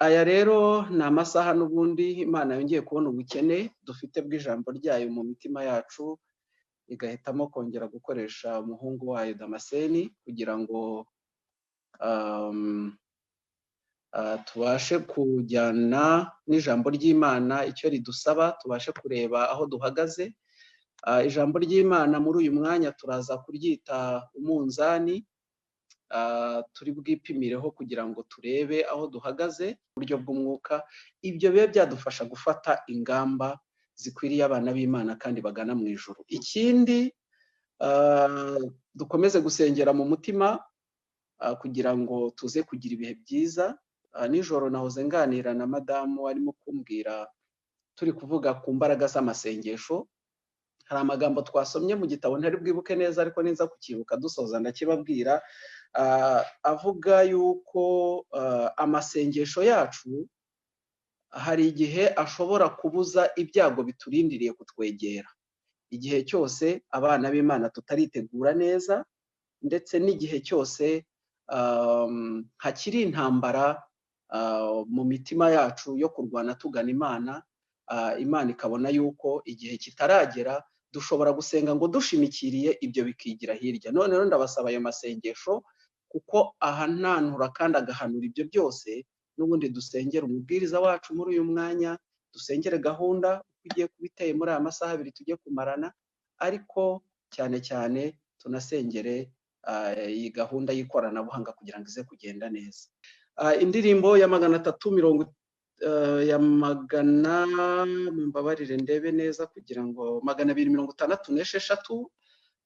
Aya rero ni amasaha n'ubundi Imana yongeye kubona ubukene dufite bw'ijambo ryayo mu mitima yacu, igahitamo kongera gukoresha umuhungu wayo Damascene kugira ngo tubashe kujyana n'ijambo ry'Imana icyo ridusaba, tubashe kureba aho duhagaze. Ijambo ry'Imana muri uyu mwanya turaza kuryita umunzani, turi bwipimireho kugira ngo turebe aho duhagaze mu buryo bw'umwuka, ibyo bibe byadufasha gufata ingamba zikwiriye abana b'Imana kandi bagana mu ijuru. Ikindi, dukomeze gusengera mu mutima kugira ngo tuze kugira ibihe byiza. Nijoro nahoze nganira na madamu arimo kumbwira, turi kuvuga ku mbaraga z'amasengesho. Hari amagambo twasomye mu gitabo ntari bwibuke neza, ariko ninza kukibuka dusoza ndakibabwira, avuga yuko amasengesho yacu hari igihe ashobora kubuza ibyago biturindiriye kutwegera, igihe cyose abana b'Imana tutaritegura neza, ndetse n'igihe cyose hakiri intambara mu mitima yacu yo kurwana tugana Imana. Imana ikabona yuko igihe kitaragera, dushobora gusenga ngo dushimikiriye ibyo bikigira hirya. None rero ndabasaba ayo masengesho, kuko ahananura kandi agahanura ibyo byose. N'ubundi dusengere umubwiriza wacu muri uyu mwanya, dusengere gahunda uko igiye kuba iteye muri aya masaha abiri tugiye kumarana, ariko cyane cyane tunasengere iyi gahunda y'ikoranabuhanga kugira ngo ize kugenda neza. Indirimbo ya 300 ya magana, mumbabarire ndebe neza, kugira ngo 266,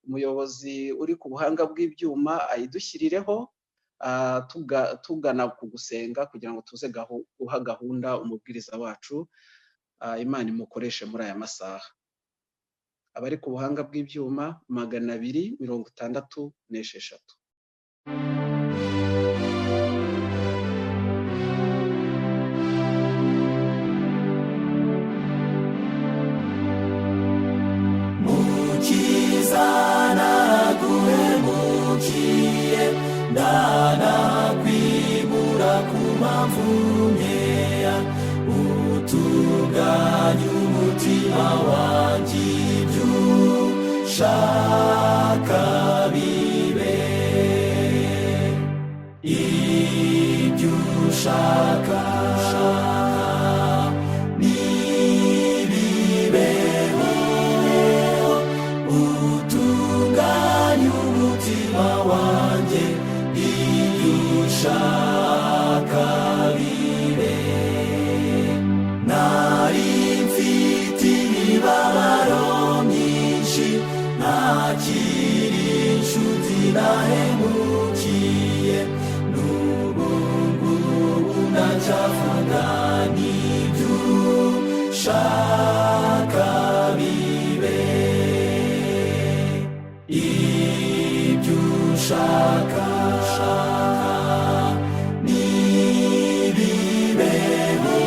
umuyobozi uri ku buhanga bw'ibyuma ayidushyirireho, tugana ku gusenga kugira ngo tuze guha gahunda umubwiriza wacu. Imana imukoreshe muri aya masaha. Abari ku buhanga bw'ibyuma, 266. Mukiza, naraguhemukiye, ndanakwibura ku mpamvu nkeya. Utunganye umutima wanjye, ibyo ushaka bibe, ibyo ushaka nibibeho. Utunganye umutima wanjye, ibyo ushaka bibe. Nari mfite imibabaro myinshi, ntakiri inshuti nahemukiye, n'ubu ngubu ndacyavuga n'ibyo ushaka bibe, ibyo ushaka nibibeho.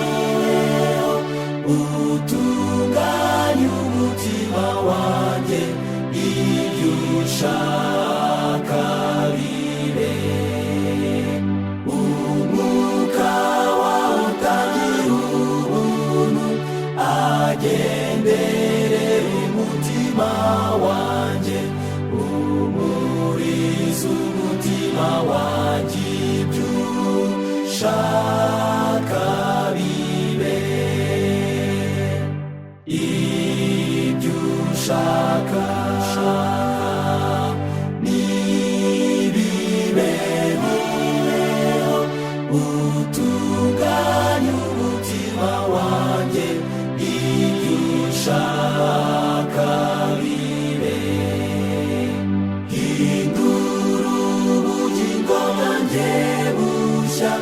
Utunganye umutima wanjye, ibyo ushaka bibe. Umwuka wawe utangira ubuntu, agenderera umutima wanjye, umuriza umutima wanjye, ibyo ushaka bibe, ibyo ushaka nibibeho. Utunganye umutima wanjye, ibyo ushaka bibe. Hindura ubugingo bwanjye bushya.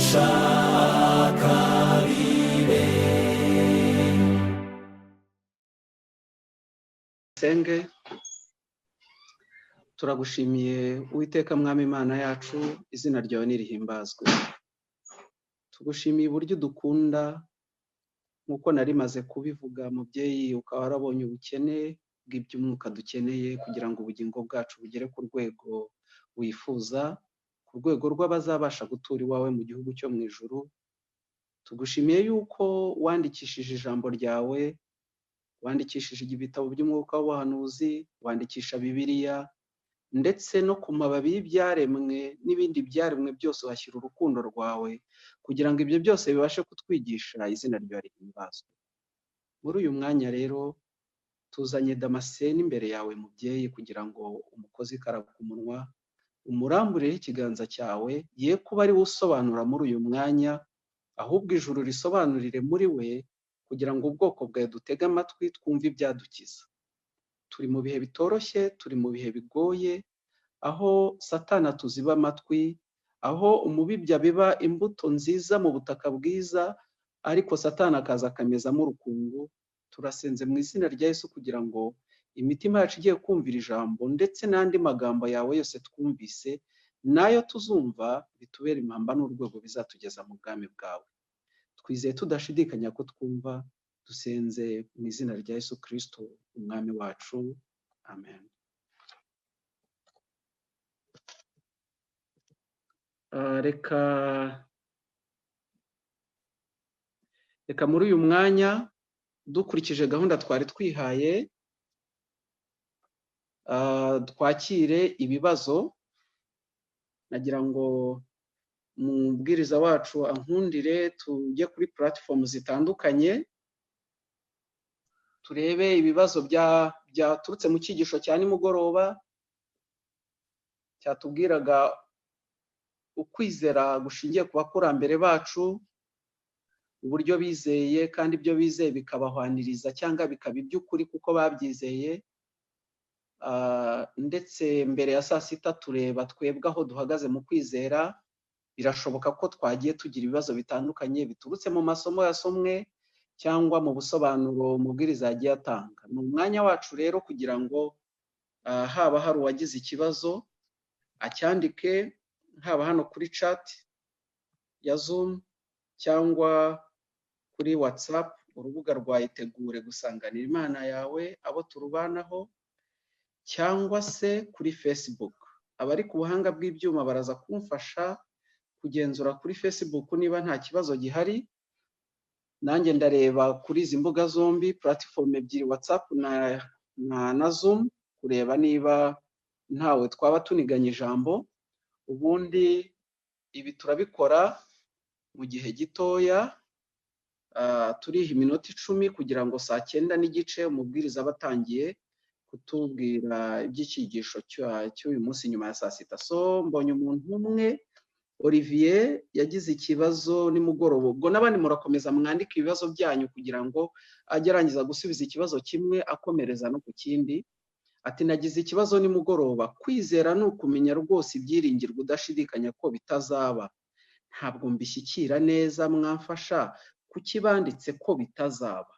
ushaka bibe. Senge, turagushimiye Uwiteka Mwami Imana yacu, izina ryawe nirihimbazwe. Tugushimiye uburyo udukunda, nk'uko nari maze kubivuga mubyeyi, ukaba warabonye ubukene bw'iby'umwuka dukeneye kugira ngo ubugingo bwacu bugere ku rwego wifuza, ku rwego rw'abazabasha gutura iwawe mu gihugu cyo mu ijuru. Tugushimiye yuko wandikishije ijambo ryawe, wandikishije ibitabo by'umwuka w'ubuhanuzi, wandikisha Bibiliya, ndetse no ku mababi y'ibyaremwe n'ibindi byaremwe byose uhashyira urukundo rwawe, kugira ngo ibyo byose bibashe kutwigisha. Izina ryawe rihimbazwe. Muri uyu mwanya rero tuzanye Damascene imbere yawe mubyeyi, kugira ngo umukozi ikara ku munwa, umuramburireho ikiganza cyawe, ye kuba ari we usobanura muri uyu mwanya, ahubwo ijuru risobanurire muri we, kugira ngo ubwoko bwawe dutege amatwi twumve ibyadukiza. Turi mu bihe bitoroshye, turi mu bihe bigoye, aho Satana tuziba amatwi, aho umubibyi abiba imbuto nziza mu butaka bwiza, ariko Satana akaza akamezamo urukungu. Turasenze mu izina rya Yesu kugira ngo imitima yacu igiye kumvira ijambo ndetse n'andi magambo yawe yose twumvise nayo tuzumva, bitubere impamba n'urwego bizatugeza mu bwami bwawe. Twizeye tudashidikanya ko twumva, dusenze mu izina rya Yesu Kristo umwami wacu, amen. Reka muri uyu mwanya dukurikije gahunda twari twihaye, twakire ibibazo. Nagira ngo umubwiriza wacu ankundire tujye kuri platform zitandukanye, turebe ibibazo byaturutse mu cyigisho cya nimugoroba cyatubwiraga ukwizera gushingiye ku bakurambere bacu, uburyo bizeye kandi ibyo bizeye bikabahwaniriza cyangwa bikaba iby'ukuri kuko babyizeye. Ndetse mbere ya saa sita tureba twebwe aho duhagaze mu kwizera. Birashoboka ko twagiye tugira ibibazo bitandukanye biturutse mu masomo yasomwe cyangwa mu busobanuro umubwiriza yagiye atanga. Ni umwanya wacu rero kugira ngo haba hari uwagize ikibazo acyandike, haba hano kuri chat ya Zoom cyangwa kuri WhatsApp, urubuga rwa Itegure gusanganira Imana yawe abo turubanaho, cyangwa se kuri Facebook. Abari ku buhanga bw'ibyuma baraza kumfasha kugenzura kuri Facebook niba nta kibazo gihari. Nanjye ndareba kuri izi mbuga zombi, platform ebyiri, WhatsApp na Zoom, kureba niba ntawe twaba tuniganye ijambo. Ubundi ibi turabikora mu gihe gitoya, turiha iminota 10 kugira ngo saa 9:15 umubwiriza aba atangiye kutubwira iby'icyigisho cy'uyu munsi nyuma ya saa sita. So mbonye umuntu umwe, Olivier, yagize ikibazo nimugoroba. Ubwo n'abandi murakomeza mwandike ibibazo byanyu kugira ngo ajye arangiza gusubiza ikibazo kimwe akomereza no ku kindi. Ati nagize ikibazo nimugoroba, kwizera ni ukumenya rwose ibyiringirwa udashidikanya ko bitazaba. Ntabwo mbishyikira neza, mwamfasha kuki banditse ko bitazaba?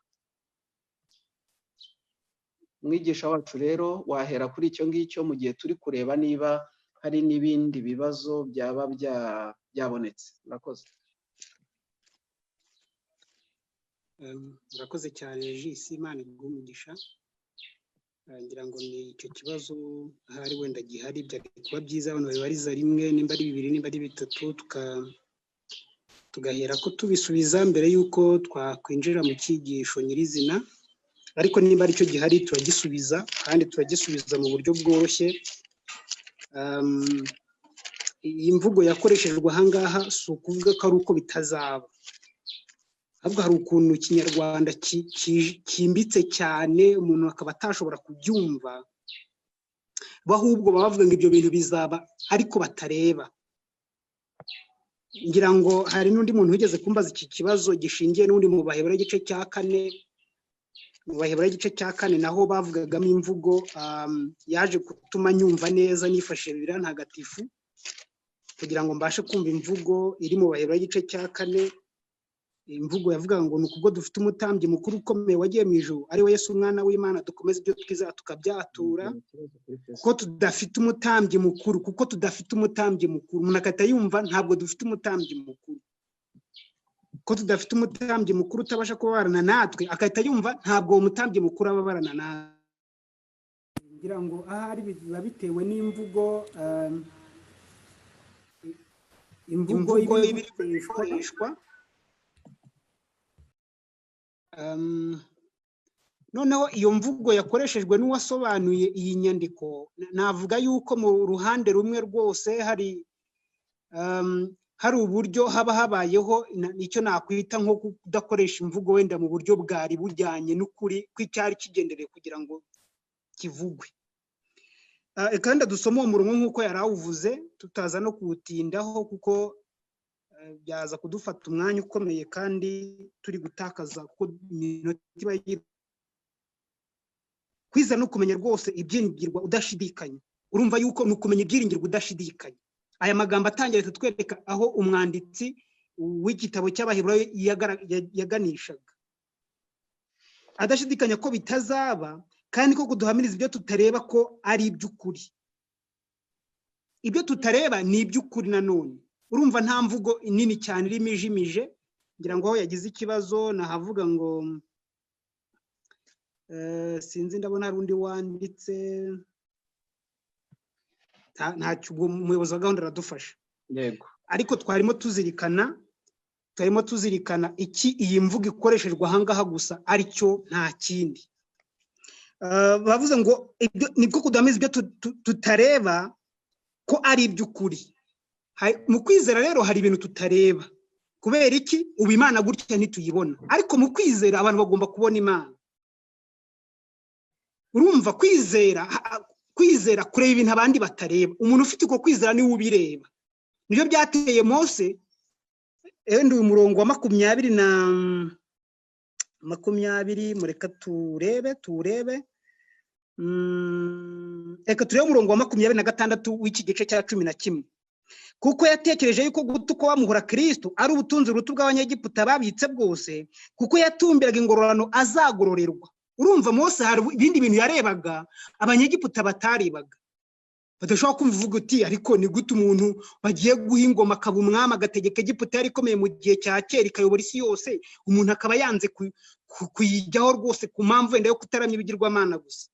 Mwigisha wacu rero wahera kuri icyo ngicyo mu gihe turi kureba niba hari n'ibindi bibazo byaba byabonetse. Murakoze. Murakoze cyane Jisi, Imana iguhe umugisha. Ngira ngo ni icyo kibazo ahari wenda gihari, byari kuba byiza abantu babibariza rimwe, nimba ari bibiri nimba ari bitatu, tugahera ko tubisubiza mbere y'uko twakwinjira mu cyigisho nyirizina. Ariko niba aricyo gihari turagisubiza, kandi turagisubiza mu buryo bworoshye. Iyi mvugo yakoreshejwe ahangaha si ukuvuga ko ari uko bitazaba, ahubwo hari ukuntu Ikinyarwanda cyimbitse cyane umuntu akaba atashobora kubyumva, ahubwo baba bavuga ngo ibyo bintu bizaba ariko batareba. Ngira ngo hari n'undi muntu wigeze kumbaza iki kibazo gishingiye n'undi mu Baheburayo igice cya 4. Mu Baheburayo igice cya 4 naho bavugagamo imvugo yaje gutuma nyumva neza nifashishije Bibiliya ntagatifu. Kugira ngo mbashe kumva imvugo iri mu Baheburayo igice cya 4, imvugo yavuga ngo ni ukubwo dufite umutambyi mukuru ukomeye wagiye mu ijuru, ari we Yesu umwana w'Imana, dukomeze ibyo twizera tukabyatura, kuko tudafite umutambyi mukuru, kuko tudafite umutambyi mukuru. Umuntu agahita yumva ntabwo dufite umutambyi mukuru, ko tudafite umutambyi mukuru utabasha kubabarana natwe, agahita yumva ntabwo uwo mutambyi mukuru ababarana natwe. Ngira ngo ahari biba bitewe n'imvugo, imvugo iba iri gukoreshwa. Noneho iyo mvugo yakoreshejwe n'uwasobanuye iyi nyandiko, navuga yuko mu ruhande rumwe rwose hari uburyo haba habayeho icyo nakwita nko kudakoresha imvugo wenda mu buryo bwari bujyanye n'ukuri kw'icyari kigendereye kugira ngo kivugwe. Kandi dusome uwo murongo nk'uko yari awuvuze, tutaza no kuwutindaho kuko byaza kudufata umwanya ukomeye kandi turi gutakaza, kuko iminota iba kwizera no kumenya rwose ibyiringirwa udashidikanya. Urumva yuko ni ukumenya ibyiringirwa udashidikanya. Aya magambo atangira kutwereka aho umwanditsi w'igitabo cy'Abaheburayo yaganishaga, adashidikanya ko bitazaba, kandi ko kuduhamiriza ibyo tutareba ko ari iby'ukuri. Ibyo tutareba ni iby'ukuri nanone. Urumva nta mvugo nini cyane irimo ijimije, ngira ngo aho yagize ikibazo nahavuga ngo sinzi, ndabona hari undi wanditse, ntacyo, ubwo umuyobozi wa gahunda aradufasha. Yego. Ariko twarimo tuzirikana iki iyi mvugo ikoreshejwe ahangaha gusa aricyo, nta kindi. Bavuze ngo nibwo kuduhamiza ibyo tutareba ko ari iby'ukuri. Mu kwizera rero hari ibintu tutareba. Kubera iki? Ubu Imana gutya ntituyibona, ariko mu kwizera abantu bagomba kubona Imana. Urumva kwizera kureba ibintu abandi batareba. Umuntu ufite uko kwizera niwe ubireba. Nibyo byateye Mose, wenda uyu murongo wa 20, mureka turebe reka turebe umurongo wa 26 w'iki gice cya 11. Kuko yatekereje yuko guta uko bamuhora Kristo ari ubutunzi buruta ubw'Abanyegiputa babitse bwose, kuko yatumbiraga ingororano azagororerwa. Urumva Mose hari ibindi bintu yarebaga Abanyegiputa batarebaga. Badashobora kumva uti ariko ni gute umuntu bagiye guha ingoma akaba umwami agategeka Egiputa yari ikomeye mu gihe cya kera ikayobora isi yose, umuntu akaba yanze kuyijyaho rwose ku mpamvu wenda yo kutaramya ibigirwamana gusa.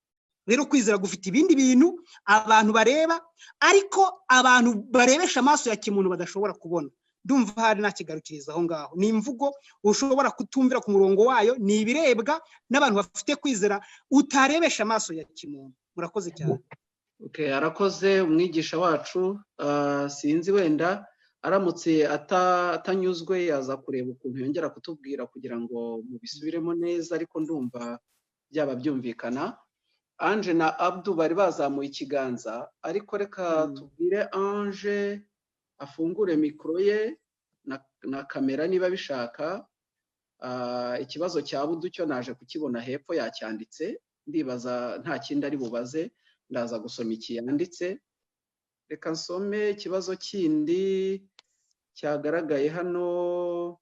Rero kwizera gufite ibindi bintu abantu bareba, ariko abantu barebesha amaso ya kimuntu badashobora kubona. Ndumva hari nakigarukiriza aho ngaho. Ni imvugo ushobora kutumvira ku murongo wayo, ni ibirebwa n'abantu bafite kwizera utarebesha amaso ya kimuntu. Murakoze cyane. Okay, arakoze umwigisha wacu. Sinzi wenda aramutse atanyuzwe yaza kureba ukuntu yongera kutubwira kugira ngo mubisubiremo neza, ariko ndumva byaba byumvikana. Ange na Abdu bari bazamuye ikiganza, ariko reka tubwire Ange afungure mikoro ye na kamera niba bishaka. Ikibazo cya Abudu cyo naje kukibona hepfo yacyanditse, ndibaza nta kindi ari bubaze, ndaza gusoma iki yanditse. Reka nsome ikibazo kindi cyagaragaye hano.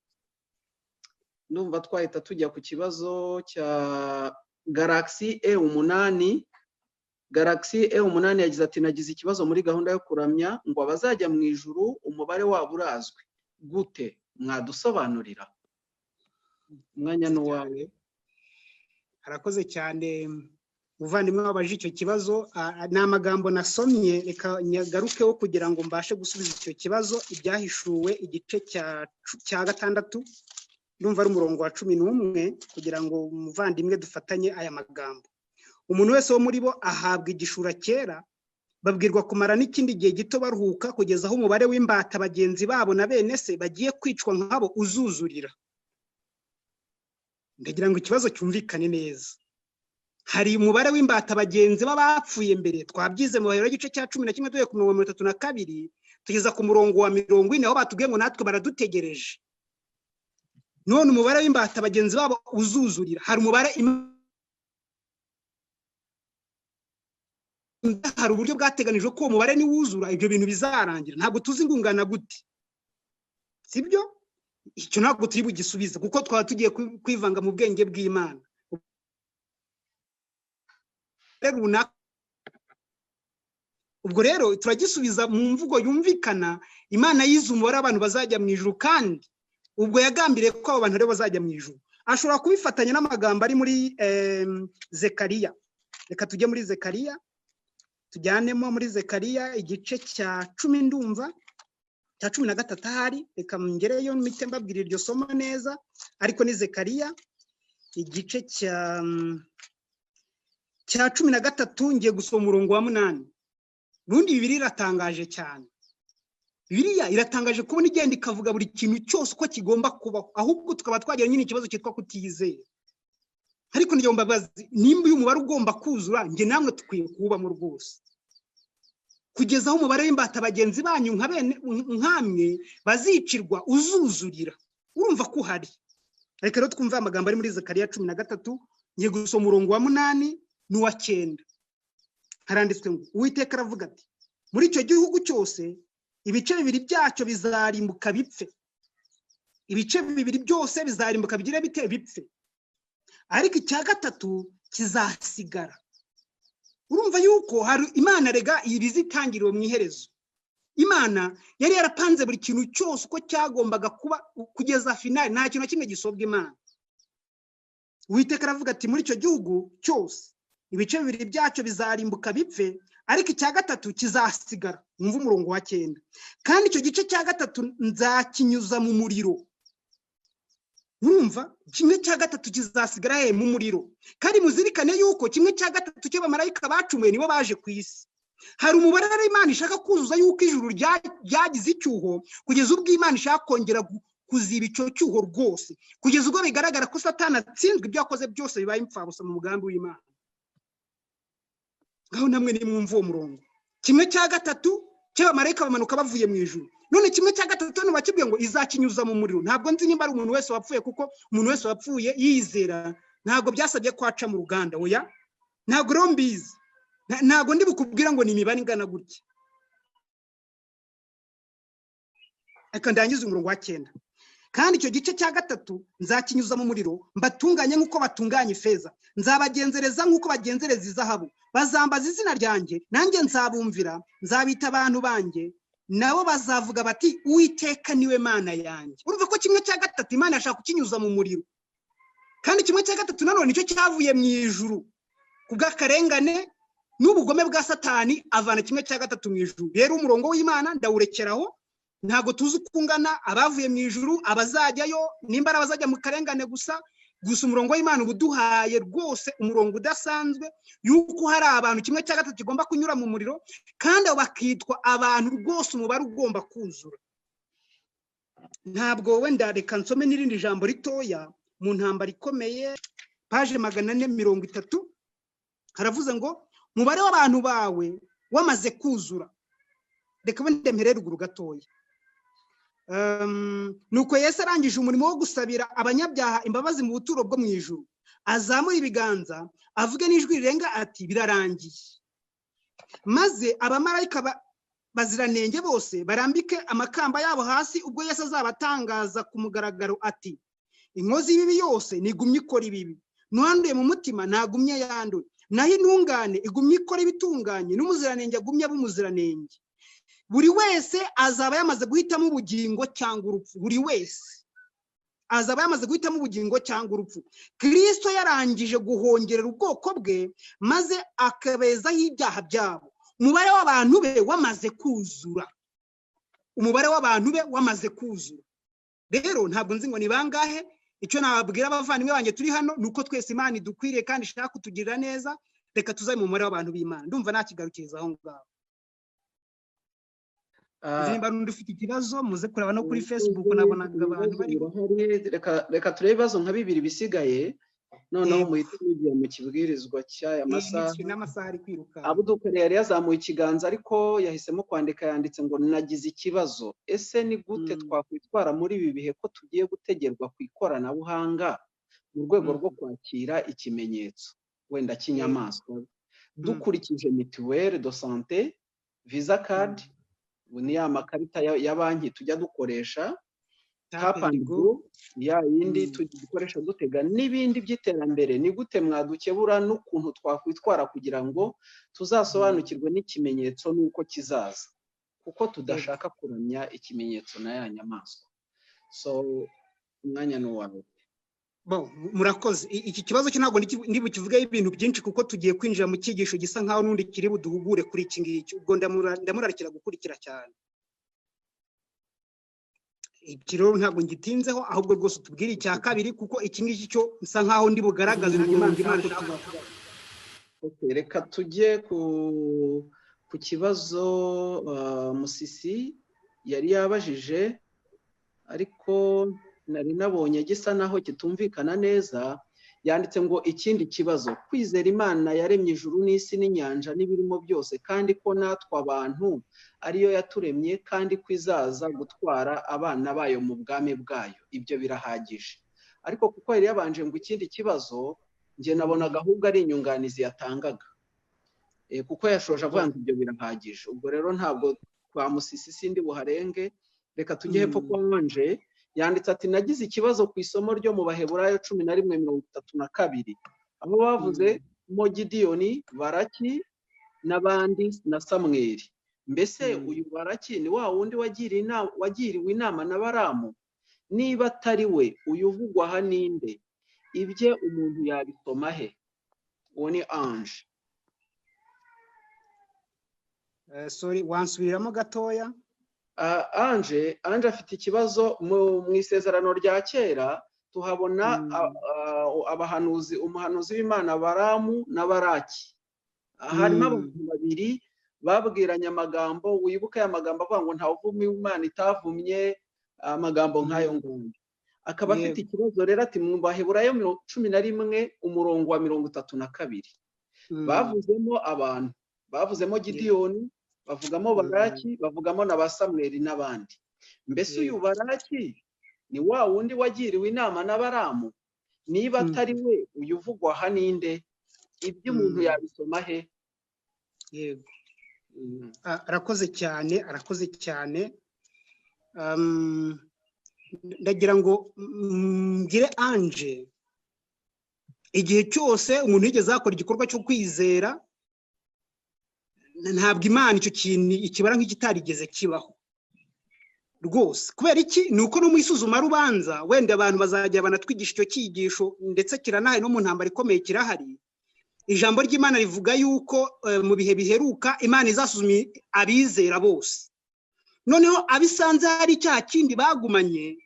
Ndumva twahita tujya ku kibazo cya Galaxy E8. Galaxy E8 yagize ati nagize ikibazo muri gahunda yo kuramya ngo abazajya mu ijuru umubare wabo urazwi gute, mwadusobanurira? Umwanya ni uwawe. Arakoze cyane muvandimwe wabaje icyo kibazo. Ni amagambo nasomye, reka nyagarukeho kugira ngo mbashe gusubiza icyo kibazo. Ibyahishuwe igice cya 6, ndumva ari umurongo wa 11, kugira ngo umuvandimwe dufatanye aya magambo. Umuntu wese wo muri bo ahabwa igishura cyera, babwirwa kumara n'ikindi gihe gito baruhuka, kugeza aho umubare w'imbata bagenzi babo na bene se bagiye kwicwa nkabo uzuzurira. Ndagira ngo ikibazo cyumvikane neza. Hari umubare w'imbata bagenzi b'abapfuye mbere, twabyize mu Baheburayo igice cya 11 duhereye ku murongo wa 32 tugeza ku murongo wa 40, aho batubwiye ngo natwe baradutegereje. None umubare w'imbata bagenzi babo uzuzurira. Hari umubare Hari uburyo bwateganijwe ko uwo mubare niwuzura ibyo bintu bizarangira. Ntabwo tuzi ngo ungana gute, sibyo? Icyo ntabwo turi bugisubize kuko twaba tugiye kwivanga mu bwenge bw'Imana runaka. Ubwo rero turagisubiza mu mvugo yumvikana. Imana yize umubare w'abantu bazajya mu ijuru, kandi ubwo yagambiriye ko abo bantu rero bazajya mu ijuru. Ashobora kubifatanya n'amagambo ari muri Zekariya. Reka tujye muri Zekariya, tujyanemo muri Zekariya igice cya 10, ndumva cya 13 ahari. Reka ngereyo mpite mbabwira iryo somo neza, ariko ni Zekariya igice cya 13, ngiye gusoma umurongo wa 8. Ubundi Bibiliya iratangaje cyane. Bibiliya iratangaje kubona igenda ikavuga buri kintu cyose uko kigomba kubaho, ahubwo tukaba twagira nyine ikibazo cyitwa kutiyizera. Ariko ngira ngo mbabaze, nimba uyu mubare ugomba kuzura, njye namwe dukwiye kuwubamo rwose, kugeza aho umubare w'imbata bagenzi banyu nka bene nkamwe bazicirwa uzuzurira. Urumva ko uhari. Reka rero twumve amagambo ari muri Zekariya 13, ngiye gusoma umurongo wa 8 n'uwa 9. Haranditswe ngo: Uwiteka aravuga ati: muri icyo gihugu cyose ibice bibiri byacyo bizarimbuka bipfe, ibice bibiri byose bizarimbuka bigire bite? Bipfe, ariko icya gatatu kizasigara. Urumva yuko hari Imana rega ibizitangiriwe mu iherezo. Imana yari yarapanze buri kintu cyose uko cyagombaga kuba kugeza finali, nta kintu na kimwe gisobwa Imana. Uwiteka aravuga ati: muri icyo gihugu cyose ibice bibiri byacyo bizarimbuka bipfe, ariko icya gatatu kizasigara. Mwumve umurongo wa 9: kandi icyo gice cya gatatu nzakinyuza mu muriro. Urumva, kimwe cya gatatu kizasigara he? Mu muriro. Kandi muzirikane yuko kimwe cya gatatu cy'abamarayika bacumuye nibo baje ku isi. Hari umubare rero Imana ishaka kuzuza yuko ijuru ryagize icyuho, kugeza ubwo Imana ishaka kongera kuziba icyo cyuho rwose, kugeza ubwo bigaragara ko Satani atsinzwe, ibyo yakoze byose bibaye imfabusa mu mugambi w'Imana. Ngaho namwe nimwumva uwo murongo: kimwe cya gatatu cy'abamarayika bamanuka bavuye mu ijuru. None kimwe cya gatatu hano bakibwiye ngo izakinyuza mu muriro. Ntabwo nzi nimba ari umuntu wese wapfuye, kuko umuntu wese wapfuye yizera ntabwo byasabye ko aca mu ruganda. Oya, ntabwo rero mbizi, ntabwo ndi bukubwira ngo ni imibare ingana gutya. Reka ndangize umurongo wa 9: kandi icyo gice cya gatatu nzakinyuza mu muriro, mbatunganye nk'uko batunganya ifeza, nzabagenzereza nk'uko bagenzereza izahabu. Bazambaza izina ryanjye, nanjye nzabumvira, nzabita abantu banjye, nabo bazavuga bati: Uwiteka niwe Mana yanjye. Urumva ko kimwe cya gatatu Imana yashaka kukinyuza mu muriro, kandi kimwe cya gatatu nanone nicyo cyavuye mu ijuru ku bw'akarengane n'ubugome bwa Satani, avana kimwe cya gatatu mu ijuru. Rero umurongo w'Imana ndawurekeraho, ntabwo tuzi uko ungana abavuye mu ijuru, abazajyayo, nimba ari abazajya mu karengane gusa. Gusa umurongo w'Imana uba uduhaye rwose umurongo udasanzwe yuko hari abantu kimwe cya gatatu kigomba kunyura mu muriro, kandi abo bakitwa abantu rwose umubare ugomba kuzura. Ntabwo wenda, reka nsome n'irindi jambo ritoya mu ntambara ikomeye, paje 430, haravuze ngo: umubare w'abantu bawe wamaze kuzura. Reka wenda mpere ruguru gatoya. Nuko Yesu arangije umurimo wo gusabira abanyabyaha imbabazi mu buturo bwo mu ijuru, azamura ibiganza avuge n'ijwi rirenga ati: birarangiye. Maze abamarayika baziranenge bose barambike amakamba yabo hasi, ubwo Yesu azabatangaza ku mugaragaro ati: inkozi y'ibibi yose nigumye ikora ibibi, n'uwanduye mu mutima ntagumye yanduye, naho intungane igumye ikora ibitunganye, n'umuziranenge agumye aba umuziranenge. Buri wese azaba yamaze guhitamo ubugingo cyangwa urupfu. Buri wese azaba yamaze guhitamo ubugingo cyangwa urupfu. Kristo yarangije guhongerera ubwoko bwe, maze akabezaho ibyaha byabo. Umubare w'abantu be wamaze kuzura. Umubare w'abantu be wamaze kuzura. Rero ntabwo nzi ngo ni bangahe. Icyo nababwira abavandimwe banjye turi hano ni uko twese Imana idukwiriye kandi ishaka kutugirira neza. Reka tuzabe mu mubare w'abantu b'Imana. Ndumva nakigarukiriza aho ngaho. Nimba n'undi ufite ikibazo muze kureba no kuri Facebook, nabonaga abantu bari. Reka turebe ibibazo nka bibiri bisigaye, noneho muhite mugiye mu kibwirizwa cy'aya masaha. N'amasaha ari kwiruka. Abudukari yari yazamuye ikiganza ariko yahisemo kwandika, yanditse ngo: nagize ikibazo, ese ni gute twakwitwara muri ibi bihe ko tugiye gutegerwa ku ikoranabuhanga mu rwego rwo kwakira ikimenyetso wenda cy'inyamaswa? Dukurikije mutuelle de santé, Visa card, ni ya makarita ya banki tujya dukoresha, tap and go, ya yindi dukoresha dutega, n'ibindi by'iterambere, ni gute mwadukebura n'ukuntu twakwitwara kugira ngo tuzasobanukirwe n'ikimenyetso n'uko kizaza, kuko tudashaka kuramya ikimenyetso na ya nyamaswa? So umwanya ni uwawe. Murakoze. Iki kibazo cyo ntabwo ndi bukivugeho ibintu byinshi, kuko tugiye kwinjira mu cyigisho gisa nkaho n'undi kiri buduhugure kuri iki ngiki. Ubwo ndamurarikira gukurikira cyane. Iki rero ntabwo ngitinzeho, ahubwo rwose tubwire icya kabiri, kuko iki ngiki cyo bisa nkaho ndi bugaragaze umurongo Imana ishaka. Reka tujye ku kibazo Musisi yari yabajije, ariko nari nabonye gisa naho kitumvikana neza. Yanditse ngo: "Ikindi kibazo, kwizera Imana yaremye ijuru n'isi n'inyanja n'ibirimo byose, kandi ko natwe abantu ariyo yaturemye, kandi ko izaza gutwara abana bayo mu bwami bwayo, ibyo birahagije?" Ariko kuko yari yabanje ngo "ikindi kibazo", njye nabonaga ahubwo ari inyunganizi yatangaga, kuko yashoje avuga ngo ibyo birahagije. Ubwo rero ntabwo kwa Musisi sindi buharenge. Reka tujye hepfo kwa Anje. Yanditse ati: "Nagize ikibazo ku isomo ryo mu Baheburayo 11:32, aho bavuze mo Gidiyoni, Baraki n'abandi na Samweri. Mbese uyu Baraki ni wa wundi wagiriwe inama na Baramu? Niba atari we uyu uvugwa aha, ninde? Ibye umuntu yabisoma he?" Uwo ni Anje. Sorry, wansubiriramo gatoya? Anje afite ikibazo mu Isezerano rya Kera. Tuhabona abahanuzi, umuhanuzi w'Imana Baramu na Baraki. Harimo abantu babiri babwiranye amagambo. Wibuke aya magambo avuga ngo ntawe uvuma Imana itavumye, amagambo nk'ayo ngayo. Akaba afite ikibazo rero, ati mu Baheburayo 11 umurongo wa 32 bavuzemo abantu, bavuzemo Gidiyoni, bavugamo Baraki, bavugamo na ba Samweri n'abandi. Mbese uyu Baraki ni wa wundi wagiriwe inama na Baramu? Niba atari we uyu uvugwa aha, ninde? Ibyo umuntu yabisoma he? Yego, arakoze cyane, arakoze cyane. Ndagira ngo mbwire Anje, igihe cyose umuntu yigeze akora igikorwa cyo kwizera, ntabwo Imana icyo kintu ikibara nk'ikitarigeze kibaho rwose. Kubera iki? Ni uko no mu isuzumarubanza, wenda abantu bazajya banatwigisha icyo cyigisho, ndetse kiranahari, no mu ntambara ikomeye kirahari. Ijambo ry'Imana rivuga yuko mu bihe biheruka Imana izasuzuma abizera bose, noneho abisanze hari icyaha kindi bagumanye,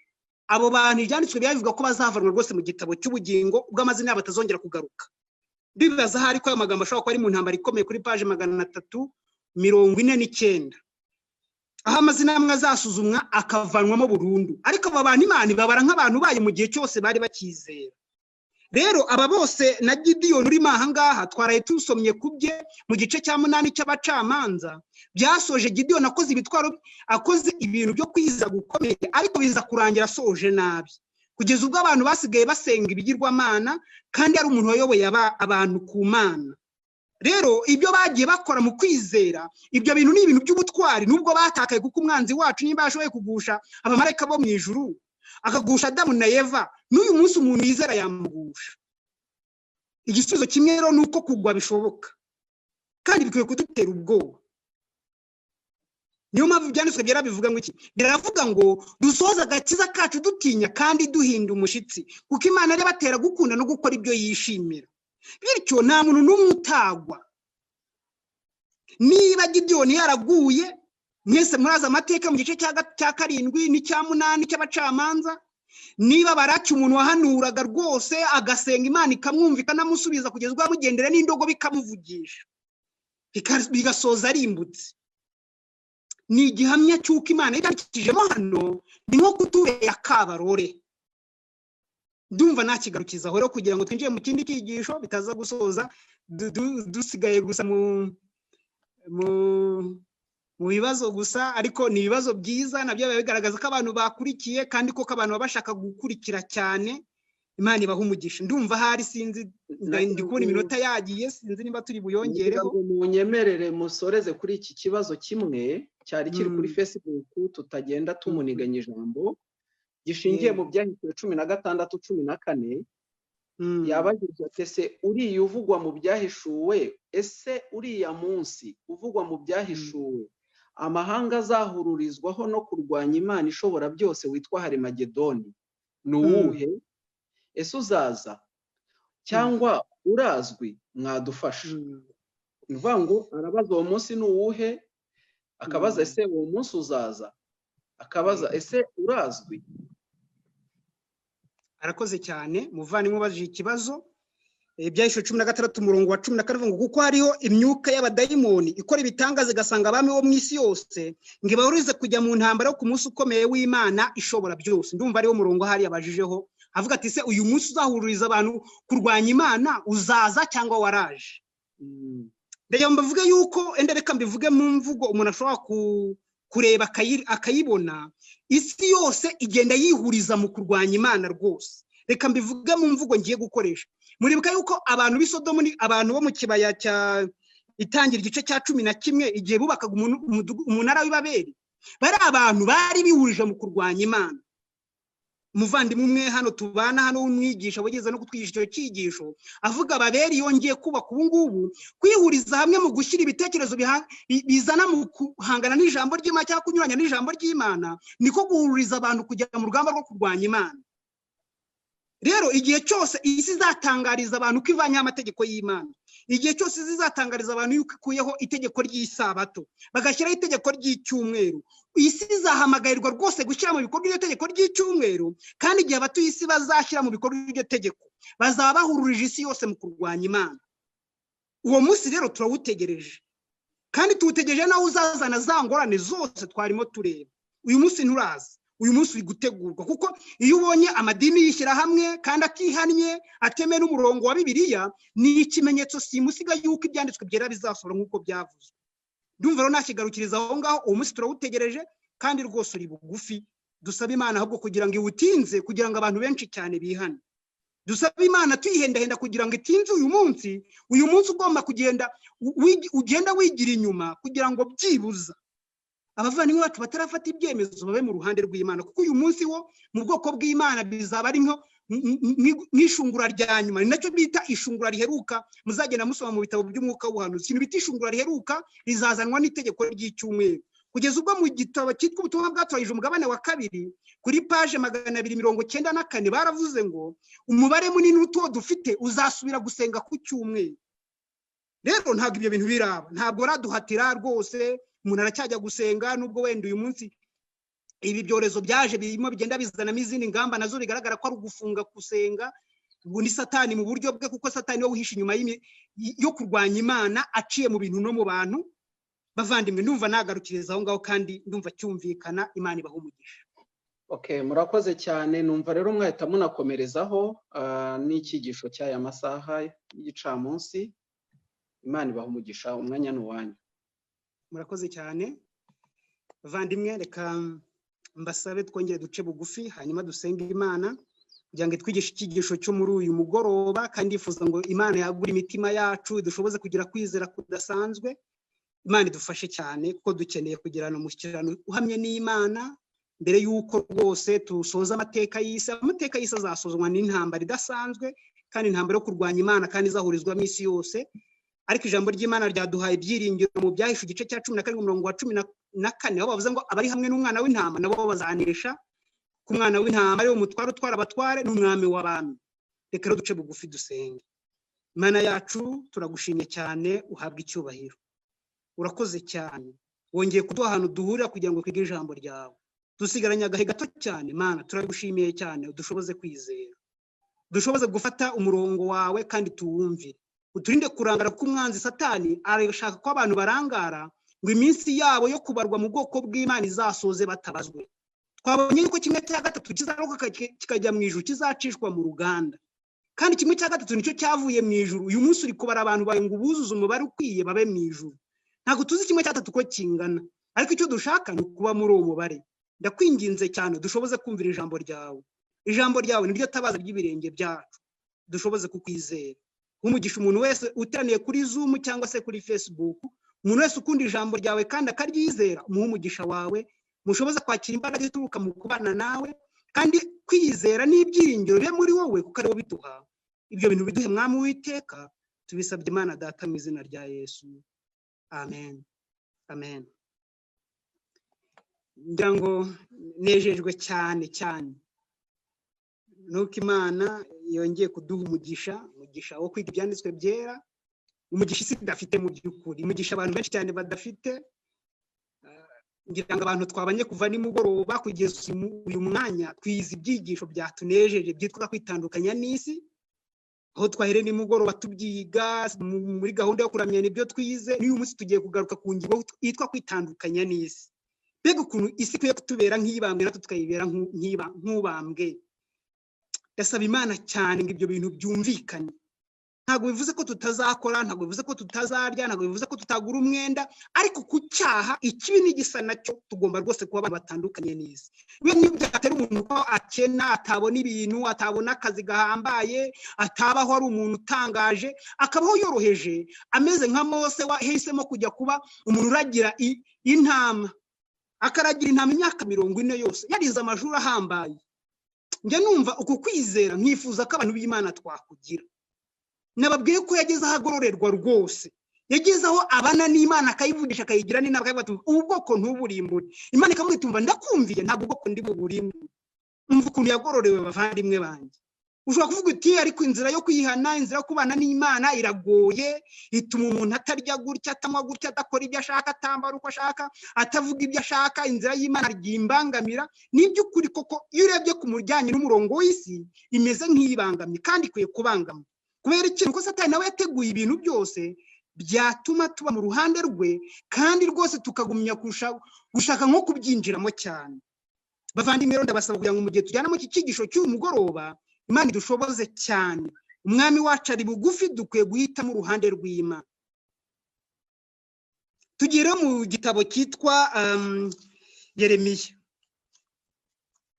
abo bantu ibyanditswe bivuga ko bazavanwa rwose mu gitabo cy'ubugingo, ubwo amazina yabo atazongera kugaruka. Bibaza ahari ko ayo magambo ashobora kuba ari mu ntambara ikomeye kuri paje 349, aho amazina amwe azasuzumwa akavanwamo burundu. Ariko aba bantu Imana ibabara nk'abantu bayo mu gihe cyose bari bakizera. Rero aba bose na Gidiyoni urimo aha ngaha, twaraye tusomye ku bye mu gice cya 8 cy'Abacamanza. Byasoje Gidiyoni akoze ibitwaro, akoze ibintu byo kwiza gukomeye, ariko biza kurangira asoje nabi, kugeza ubwo abantu basigaye basenga ibigirwamana, kandi ari umuntu wayoboye abantu ku Mana. Rero ibyo bagiye bakora mu kwizera, ibyo bintu ni ibintu by'ubutwari, nubwo batakaye, kuko umwanzi wacu niba yashoboye kugusha abamarayika bo mu ijuru, akagusha Adamu na Eva, n'uyu munsi umuntu yizera yamugusha. Igisubizo kimwe rero ni uko kugwa bishoboka, kandi bikwiye kudutera ubwoba. Niyo mpamvu Ibyanditswe Byera bivuga ngo iki? Biravuga ngo dusoze agakiza kacu dutinya kandi duhinda umushyitsi, kuko Imana ariyo batera gukunda no gukora ibyo yishimira. Bityo nta muntu n'umwe utagwa. Niba Gidiyoni yaraguye, mwese murazi amateka mu gice cya 7 n'icya 8 cy'Abacamanza. Niba Baraki, umuntu wahanuraga rwose, agasenga Imana ikamwumva, ikanamusubiza, kugeza ubwo yamugendera n'indogobe ikamuvugisha, bigasoza arimbutse, ni igihamya cy'uko Imana yandikishijemo hano ni nko kutubera akabarore. Ndumva nakigarukizaho rero kugira ngo twinjire mu kindi cyigisho, bitaza gusoza dusigaye gusa mu bibazo gusa. Ariko ni ibibazo byiza, nabyo biba bigaragaza ko abantu bakurikiye, kandi koko abantu baba bashaka gukurikira cyane. Imana ibaha umugisha. Ndumva ahari, sinzi, ndi kubona iminota yagiye, sinzi niba turi buyongereho. Munyemerere musoreze kuri iki kibazo kimwe cyari kiri kuri Facebook, tutagenda tumuniganya ijambo, gishingiye mu Byahishuwe 16:14. Yabajije ati: "Ese uriya uvugwa mu Byahishuwe, ese uriya munsi uvugwa mu Byahishuwe amahanga azahururizwaho no kurwanya Imana ishobora byose witwa Harimagedoni ni uwuhe? Ese uzaza cyangwa urazwi? Mwadufasha." Ni ukuvuga ngo arabaza uwo munsi ni uwuhe, akabaza ese uwo munsi uzaza, akabaza ese urazwi? Arakoze cyane muvandimwe ubajije ikibazo. Ibyahishuwe 16 umurongo wa 14 ngo: "Kuko hariho imyuka y'abadayimoni ikora ibitangaza, igasanga abami bo mu isi yose ngo ibahurize kujya mu ntambara yo ku munsi ukomeye w'Imana ishobora byose." Ndumva ariwo murongo ahari yabajijeho, avuga ati: "Se uyu munsi uzahururiza abantu kurwanya Imana uzaza cyangwa waraje?" Ndagira ngo mbavuge yuko enda, reka mbivuge mu mvugo umuntu ashobora kureba akayibona. Isi yose igenda yihuriza mu kurwanya Imana rwose. Reka mbivuge mu mvugo ngiye gukoresha. Muribuka yuko abantu b'i Sodomu ni abantu bo mu kibaya cya Itangira igice cya 11, igihe bubakaga umunara w'Ibabeli, bari abantu bari bihurije mu kurwanya Imana. Umuvandimwe umwe hano tubana hano w'umwigisha wigeze no kutwigisha icyo cyigisho, avuga Babeli yongeye kubaka ubu ngubu. Kwihuriza hamwe mu gushyira ibitekerezo bizana mu guhangana n'ijambo ry'Imana cyangwa kunyuranya n'ijambo ry'Imana, niko guhuriza abantu kujya mu rugamba rwo kurwanya Imana. Rero igihe cyose isi izatangariza abantu ko ivanyeho amategeko y'Imana, igihe cyose isi izatangariza abantu yuko ikuyeho itegeko ry'isabato bagashyiraho itegeko ry'icyumweru, isi izahamagarirwa rwose gushyira mu bikorwa iryo tegeko ry'icyumweru. Kandi igihe abatuye isi bazashyira mu bikorwa iryo tegeko, bazaba bahururije isi yose mu kurwanya Imana. Uwo munsi rero turawutegereje, kandi tuwutegereje nawe uzazana za ngorane zose twarimo tureba. Uyu munsi nturaza, uyu munsi uri gutegurwa, kuko iyo ubonye amadini yishyira hamwe kandi akihannye, atemeye n'umurongo wa Bibiliya, ni ikimenyetso simusiga yuko ibyanditswe byera bizasohora nk'uko byavuzwe. Ndumva rero nakigarukiriza aho ngaho. Uwo munsi turawutegereje kandi rwose uri bugufi. Dusaba Imana ahubwo kugira ngo iwutinze, kugira ngo abantu benshi cyane bihane. Dusaba Imana tuyihendahenda kugira ngo itinze uyu munsi. Uyu munsi ugomba kugenda ugenda wigira inyuma, kugira ngo byibuza abavandimwe bacu batarafata ibyemezo babe mu ruhande rw'Imana, kuko uyu munsi wo mu bwoko bw'Imana bizaba ari nk'ishungura rya nyuma. Ni nacyo bita ishungura riheruka, muzagenda musoma mu bitabo by'umwuka w'ubuhanuzi. Ikintu bita ishungura riheruka rizazanwa n'itegeko ry'icyumweru, kugeza ubwo mu gitabo cyitwa Ubutumwa bwatoranyije, umugabane wa kabiri, kuri paje 294, baravuze ngo umubare munini utuwo dufite uzasubira gusenga ku cyumweru. Rero ntabwo ibyo bintu biraba, ntabwo raduhatira rwose. Umuntu aracyajya gusenga, nubwo wenda uyu munsi ibi byorezo byaje birimo bigenda bizanamo izindi ngamba, nazo bigaragara ko ari ugufunga gusenga. Ubu ni Satani mu buryo bwe, kuko Satani we wihishe inyuma yo kurwanya Imana aciye mu bintu no mu bantu. Bavandimwe, ndumva nagarukiriza aho ngaho kandi ndumva cyumvikana. Imana ibaha umugisha. Okay, murakoze cyane. Numva rero mwahita munakomerezaho n'icyigisho cy'aya masaha y'igicamunsi. Imana ibaha umugisha, umwanya ni uwanyu. Murakoze cyane bavandimwe. Reka mbasabe twongere duce bugufi, hanyuma dusenge Imana kugira ngo itwigishe icyigisho cyo muri uyu mugoroba. Kandi ndifuza ngo Imana yagure imitima yacu, idushoboze kugira kwizera kudasanzwe. Imana idufashe cyane, kuko dukeneye kugirana umushyikirano uhamye n'Imana mbere y'uko rwose tusoza amateka y'isi. Amateka y'isi azasozwa n'intambara idasanzwe, kandi intambara yo kurwanya Imana, kandi izahurizwamo isi yose. Ariko ijambo ry'Imana ryaduhaye ibyiringiro mu Byahishe igice cya 17 umurongo wa 14, aho bavuze ngo abari hamwe n'umwana w'intama nabo bazanesha, ku mwana w'intama ariwe mutware utwara abatware n'umwami w'abami. Reka rero duce bugufi dusenge. Imana yacu, turagushimye cyane, uhabwe icyubahiro. Urakoze cyane, wongeye kuduha ahantu duhurira kugira ngo twige ijambo ryawe. Dusigaranye agahe gato cyane. Mana, turagushimiye cyane, udushoboze kwizera, dushoboze gufata umurongo wawe kandi tuwumvire. Uturinde kurangara, kuko umwanzi Satani arashaka ko abantu barangara, ngo iminsi yabo yo kubarwa mu bwoko bw'Imana izasoze batabazwe. Twabonye yuko 1/3 kizarokoka kikajya mu ijuru kizacishwa mu ruganda, kandi 1/3 nicyo cyavuye mu ijuru. Uyu munsi uri kubara abantu bawe ngo ubuzuze umubare ukwiye babe mu ijuru. Ntabwo tuzi 1/3 uko kingana, ariko icyo dushaka ni ukuba muri uwo mubare. Ndakwinginze cyane, dushoboze kumvira ijambo ryawe. Ijambo ryawe niryo tabaza ry'ibirenge byacu, dushoboze kukwizera. Umugisha umuntu wese uteraniye kuri Zoom cyangwa se kuri Facebook, umuntu wese ukunda ijambo ryawe kandi akaryizera, umuhe umugisha wawe, mushoboze kwakira imbaraga zituruka mu kubana nawe, kandi kwizera n'ibyiringiro bibe muri wowe kuko ariwo biduha. Ibyo bintu biduhe Mwami Uwiteka, tubisabye Imana Data mu izina rya Yesu, amen, amen. Ngira ngo nejejwe cyane cyane nuko Imana yongeye kuduha umugisha, umugisha wo kwiga ibyanditswe byera, umugisha isi idafite mu by'ukuri, umugisha abantu benshi cyane badafite. Ngira ngo abantu twabanye kuva nimugoroba kugeza uyu mwanya twize ibyigisho byatunejeje byitwa kwitandukanya n'isi, aho twahereye nimugoroba tubyiga muri gahunda yo kuramya nibyo twize. N'uyu munsi tugiye kugaruka ku ngingo yitwa kwitandukanya n'isi. Mbega ukuntu isi ikwiye kutubera nk'ibambwe natwe tukayibera nk'ubambwe. Ndasaba Imana cyane ngo ibyo bintu byumvikane. Ntabwo bivuze ko tutazakora, ntabwo bivuze ko tutazarya, ntabwo bivuze ko tutagura umwenda, ariko ku cyaha ikibi n'igisa nacyo tugomba rwose kuba abantu batandukanye n'isi. Niyo byatera umuntu ko akena, atabona ibintu, atabona akazi gahambaye, atabaho ari umuntu utangaje, akabaho yoroheje, ameze nka Mose wahisemo kujya kuba umuntu uragira intama, akaragira intama imyaka 40 yose, yarize amashuri ahambaye. Njya numva uku kwizera nkifuza ko abantu b'Imana twakugira. Nababwiye ko yageze aho agororerwa rwose, yageze aho abana n'Imana akayivugisha, akayigira n'inama, akayivuga ati ubu bwoko ntuburimbure. Imana ikamubwira iti ndakumviye, ntabwo ubwoko ndi buburimbure. Umva ukuntu yagororewe, bavandimwe banjye. Ushobora kuvuga uti ariko inzira yo kwihana, inzira yo kubana n'Imana iragoye, ituma umuntu atarya gutya, atanywa gutya, adakora ibyo ashaka, atambara uko ashaka, atavuga ibyo ashaka, inzira y'Imana ryimbangamira. Ni iby'ukuri koko iyo urebye ku mujyanye n'umurongo w'isi imeze nk'iyibangamye kandi ikwiye kubangama. Kubera ikintu ko Satani nawe yateguye ibintu byose byatuma tuba mu ruhande rwe, kandi rwose tukagumya gushaka nko kubyinjiramo cyane. Bavandimwe rero ndabasaba kugira ngo mu gihe tujyana mu iki cyigisho cy'uyu mugoroba, Imana idushoboze cyane. Umwami wacu ari bugufi, dukwiye guhitamo uruhande rw'Imana. Tugere mu gitabo cyitwa Yeremiya.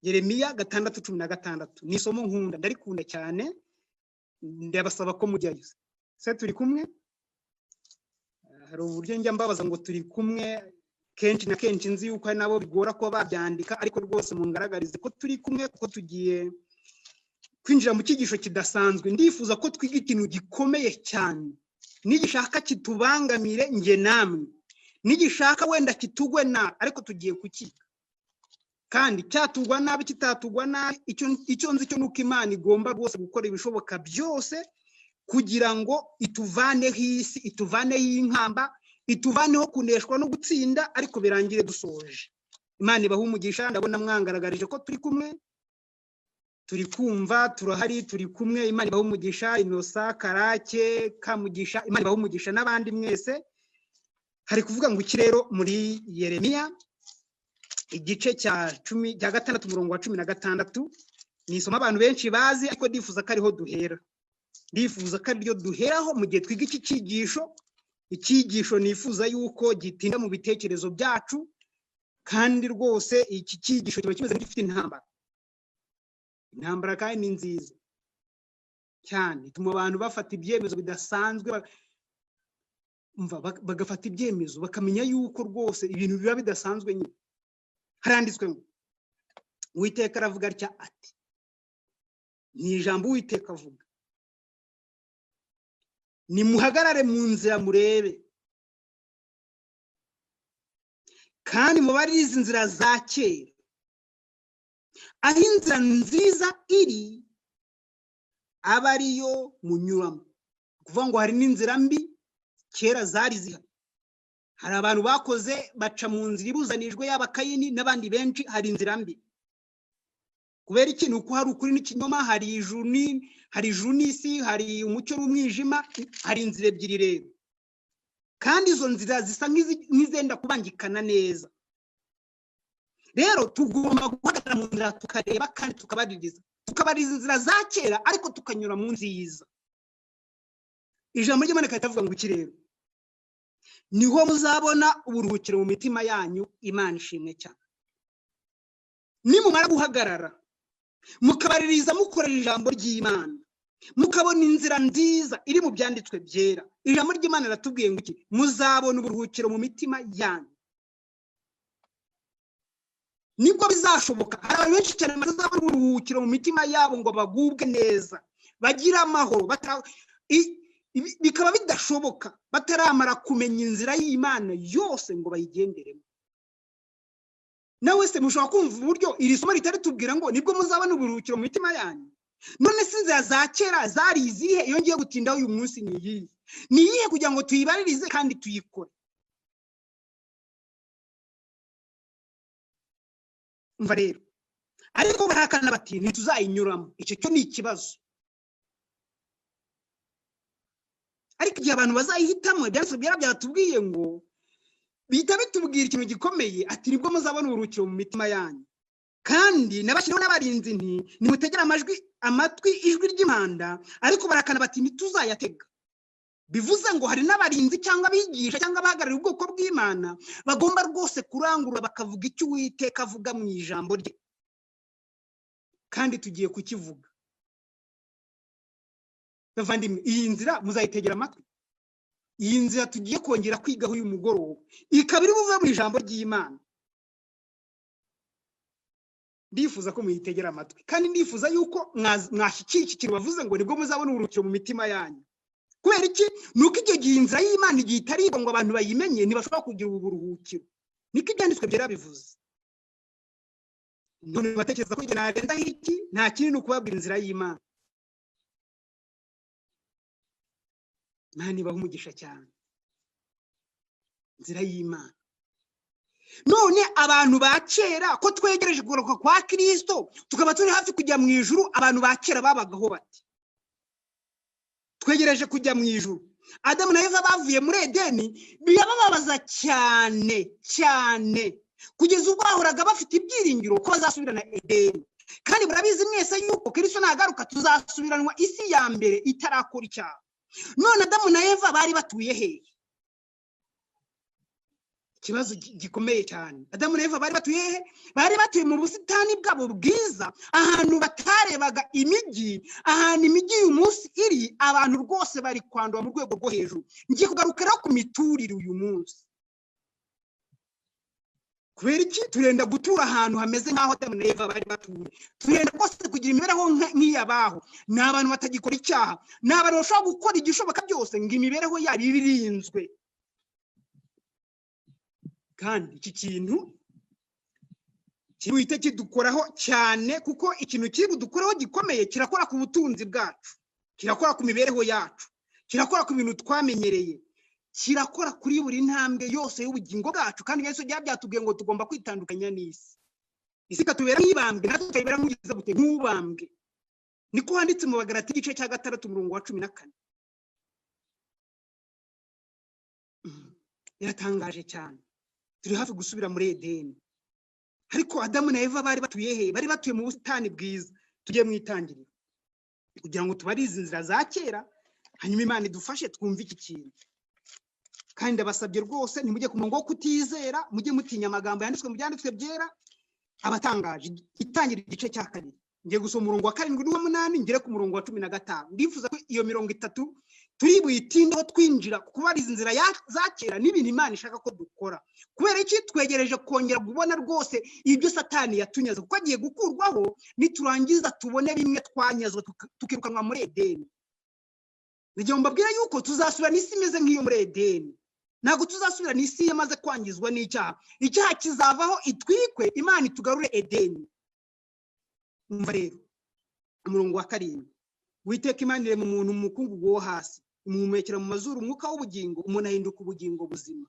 Yeremiya 6:16 ni isomo nkunda, ndarikunda cyane, ndabasaba ko mujyayo. Se turi kumwe? Hari uburyo njya mbabaza ngo turi kumwe kenshi na kenshi, nzi yuko ari nabo bigora ko babyandika, ariko rwose mungaragarize ko turi kumwe, kuko tugiye kwinjira mu cyigisho kidasanzwe. Ndifuza ko twiga ikintu gikomeye cyane, nigishaka kitubangamire nge namwe, nigishaka wenda kitugwe nabi, ariko tugiye kukiga. Kandi cyatugwa nabi kitatugwa nabi, icyo nzi cyo nuko Imana igomba rwose gukora ibishoboka byose kugira ngo ituvaneho isi, ituvaneho inkamba, ituvaneho kuneshwa no gutsinda, ariko birangire dusoje. Imana ibahe umugisha. Ndabona mwangaragarije ko turi kumwe, turi kumva, turahari, turi kumwe. Imana ibahe umugisha. Inosa, Karake, Kamugisha, Imana ibahe umugisha n'abandi mwese. Hari kuvuga ngo iki rero muri Yeremiya igice cya 16 umurongo wa 16, ni isomo abantu benshi bazi, ariko ndifuza ko ariho duhera. Ndifuza ko ariryo duheraho mu gihe twiga iki cyigisho. Icyigisho nifuza yuko gitinda mu bitekerezo byacu, kandi rwose iki cyigisho kiba kimeze nk'igifite intambara. Intambara kandi ni nziza cyane, ituma abantu bafata ibyemezo bidasanzwe, bagafata ibyemezo bakamenya yuko rwose ibintu biba bidasanzwe nyine. Haranditswe ngo Uwiteka aravuga atya ati, ni ijambo Uwiteka avuga, nimuhagarare mu nzira murebe, kandi mubaririze inzira za kera, aho inzira nziza iri aba ariyo munyuramo. Kuvuga ngo hari n'inzira mbi kera zari zihari, hari abantu bakoze baca mu nzira ibuzanijwe, yaba Kayini n'abandi benshi. Hari inzira mbi kubera iki? Ni uko hari ukuri n'ikinyoma, hari ijuru n'isi, hari umucyo n'umwijima, hari inzira ebyiri rero, kandi izo nzira zisa nk'izenda kubangikana neza. Rero tugomba guhagarara mu nzira tukareba kandi tukabaririza, tukabaririza inzira za kera, ariko tukanyura mu nziza. Ijambo ry'Imana rikavuga ngo iki rero, niho muzabona uburuhukiro mu mitima yanyu. Imana ishimwe cyane. Nimumara guhagarara Mukabaririza mukorera ijambo ry'Imana, mukabona inzira nziza iri mu byanditswe byera. Ijambo ry'Imana riratubwiye ngo iki? Muzabona uburuhukiro mu mitima yanyu. Nibwo bizashoboka. Hari abantu benshi cyane bazabona uburuhukiro mu mitima yabo ngo bagubwe neza, bagire amahoro, bikaba bidashoboka bataramara kumenya inzira y'Imana yose ngo bayigenderemo. Nawe se mushobora kumva uburyo iri somo ritari tubwira ngo nibwo muzabona uburuhukiro mu mitima yanyu. None se inzira za kera zari izihe? Iyo ngiye gutindaho uyu munsi ni iyihe? Ni iyihe kugira ngo tuyibaririze kandi tuyikore? Umva rero, ariko barahakana bati ntituzayinyuramo. Icyo cyo ni ikibazo. Ariko igihe abantu bazayihitamo, ibyanditswe byera byatubwiye ngo bihita bitubwira ikintu gikomeye, ati nibwo muzabona uburuhukiro mu mitima yanyu. Kandi nabashyiriweho n'abarinzi nti nimutegere amatwi ijwi ry'impanda, ariko barakana bati ntituzayatega. Bivuze ngo hari n'abarinzi cyangwa abigisha cyangwa abahagarariye ubwoko bw'Imana bagomba rwose kurangurura bakavuga icyo Uwiteka avuga mu ijambo rye, kandi tugiye kukivuga. Bavandimwe, iyi nzira muzayitegera amatwi. Iyi nzira tugiye kongera kwigaho uyu mugoroba ikaba iri buve mu ijambo ry'Imana. Ndifuza ko muyitegera amatwi, kandi ndifuza yuko mwashyikira iki kintu bavuze ngo nibwo muzabona uburuhukiro mu mitima yanyu. Kubera iki? Nuko icyo gihe inzira y'Imana igihe itarigwa ngo abantu bayimenye, ntibashobora kugira ubu buruhukiro. Niko ibyanditswe byera bivuze. None batekereza ko narenzaho iki? Nta kindi ni ukubabwira inzira y'Imana. Imana ibaha umugisha cyane. Inzira y'Imana. None abantu ba kera, ko twegereje kugaruka kwa Kristo, tukaba turi hafi kujya mu ijuru, abantu ba kera babagaho bati twegereje kujya mu ijuru. Adamu na Eva bavuye muri Edeni birabababaza cyane cyane, kugeza ubwo bahoraga bafite ibyiringiro ko bazasubirana Edeni. Kandi murabizi mwese yuko Kristo nagaruka tuzasubiranwa isi ya mbere itarakora icyaha. None Adamu na Eva bari batuye hehe? Ikibazo gikomeye cyane. Adamu na Eva bari batuye hehe? Bari batuye mu busitani bwabo bwiza, ahantu batarebaga imijyi, ahantu imijyi uyu munsi iri, abantu rwose bari kwandura mu rwego rwo hejuru. Ngiye kugarukira ku miturire uyu munsi. Kubera iki? Turenda gutura ahantu hameze nk'aho Adamu na Eva bari batuye. Turenda rwose kugira imibereho nk'iy'abaho. Ni abantu batagikora icyaha, ni abantu bashobora gukora igishoboka byose ngo imibereho yabo ibe irinzwe. Kandi iki kintu kibuhite kidukoraho cyane, kuko ikintu kiri budukoraho gikomeye kirakora ku butunzi bwacu, kirakora ku mibereho yacu, kirakora ku bintu twamenyereye, kirakora kuri buri ntambwe yose y'ubugingo bwacu. Kandi Yesu byatubwiye ngo tugomba kwitandukanya n'isi. Isi ikatubera nk'ibambwe, natwe tukayibera nk'ugize gute? Nk'ubambwe. Niko handitse mu Bagalati igice cya 6 umurongo wa 14. Biratangaje cyane. Turi hafi gusubira muri Edeni. Ariko Adamu na Eva bari batuye he? Bari batuye mu busitani bwiza. Tugiye mu itangiriro kugira ngo tubarize inzira za kera, hanyuma Imana idufashe twumve iki kintu. Kandi ndabasabye rwose ntimujye ku murongo wo kutizera, mujye mutinya amagambo yanditswe mu byanditswe byera abatangaje. Itangiriro igice cya 2, ngiye gusoma umurongo wa 7 n'uwa 8 ngere ku murongo wa 15. Ndifuza ko iyo mirongo itatu turi buyitindeho twinjira kubariza inzira za kera n'ibintu Imana ishaka ko dukora. Kubera iki? Twegereje kongera kubona rwose ibyo Satani yatunyaze, kuko agiye gukurwaho. Niturangiza tubone bimwe twanyazwe tukirukanwa muri Edeni. Ngiye mbabwira yuko tuzasubira n'isi imeze nk'iyo muri Edeni. Ntabwo tuzasubira n'isi yamaze kwangizwa n'icyaha. Icyaha kizavaho itwikwe, Imana itugarure Edeni. Umva rero umurongo wa 7. Uwiteka Imana irema umuntu mu mukungugu wo hasi, imuhumekera mu mazuru umwuka w'ubugingo, umuntu ahinduka ubugingo buzima.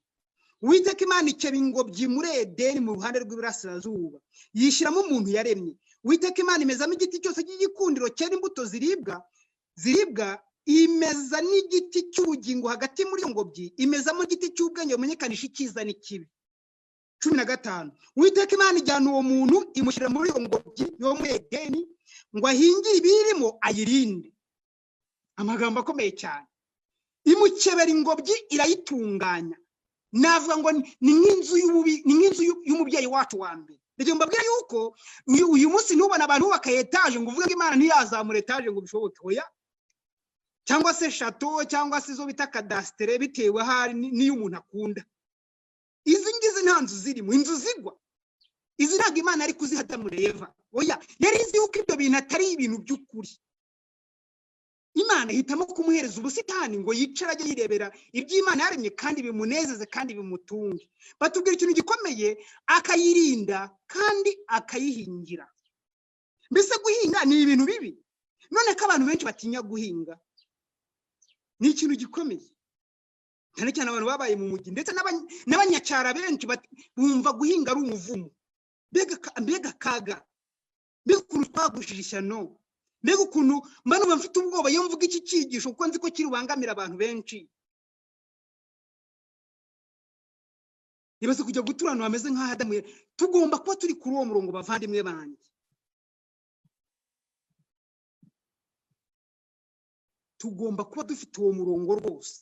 Uwiteka Imana ikeba ingobyi muri Edeni mu ruhande rw'iburasirazuba, yishyiramo umuntu yaremye. Uwiteka Imana imezamo igiti cyose cy'igikundiro cyera imbuto ziribwa, imeza n'igiti cy'ubugingo hagati muri iyo ngobyi, imezamo igiti cy'ubwenge bumenyekanisha icyiza n'ikibi. 15. Uwiteka Imana ijyana uwo muntu imushyira muri iyo ngobyi yo muri Edeni ngo ahingire ibirimo ayirinde. Amagambo akomeye cyane. Imukebera ingobyi irayitunganya. Navuga ngo ni nk'inzu y'umubyeyi wacu wa mbere. Ndagira ngo mbabwire yuko uyu munsi ntubona abantu bubaka etaje ngo uvuge ngo Imana ntiyazamura etaje ngo bishoboke, oya, cyangwa se château, cyangwa se izo bita cadastre, bitewe ahari n'iyo umuntu akunda. Izi ngizi nta nzu zirimo, inzu zigwa izi ntabwo Imana ari kuziha Adamu na Eva, oya. Yari izi yuko ibyo bintu atari ibintu by'ukuri. Imana ihitamo kumuhereza ubusitani ngo yicare ajye yirebera ibyo Imana yaremye, kandi bimunezeze kandi bimutunge. Batubwira ikintu gikomeye: akayirinda kandi akayihingira. Mbese guhinga ni ibintu bibi? None ko abantu benshi batinya guhinga, ni ikintu gikomeye, cyane cyane abantu babaye mu mujyi, ndetse n'abanyacyara benshi bumva guhinga ari umuvumo. Mbega akaga! Mbega ukuntu twagushije ishyano! Mbega ukuntu mba numva mfite ubwoba iyo mvuga iki cyigisho, kuko nzi ko kiri bubangamira abantu benshi. Ibaze kujya gutura ahantu hameze nk'aho Adamu. Tugomba kuba turi kuri uwo murongo, bavandimwe banjye. Tugomba kuba dufite uwo murongo rwose.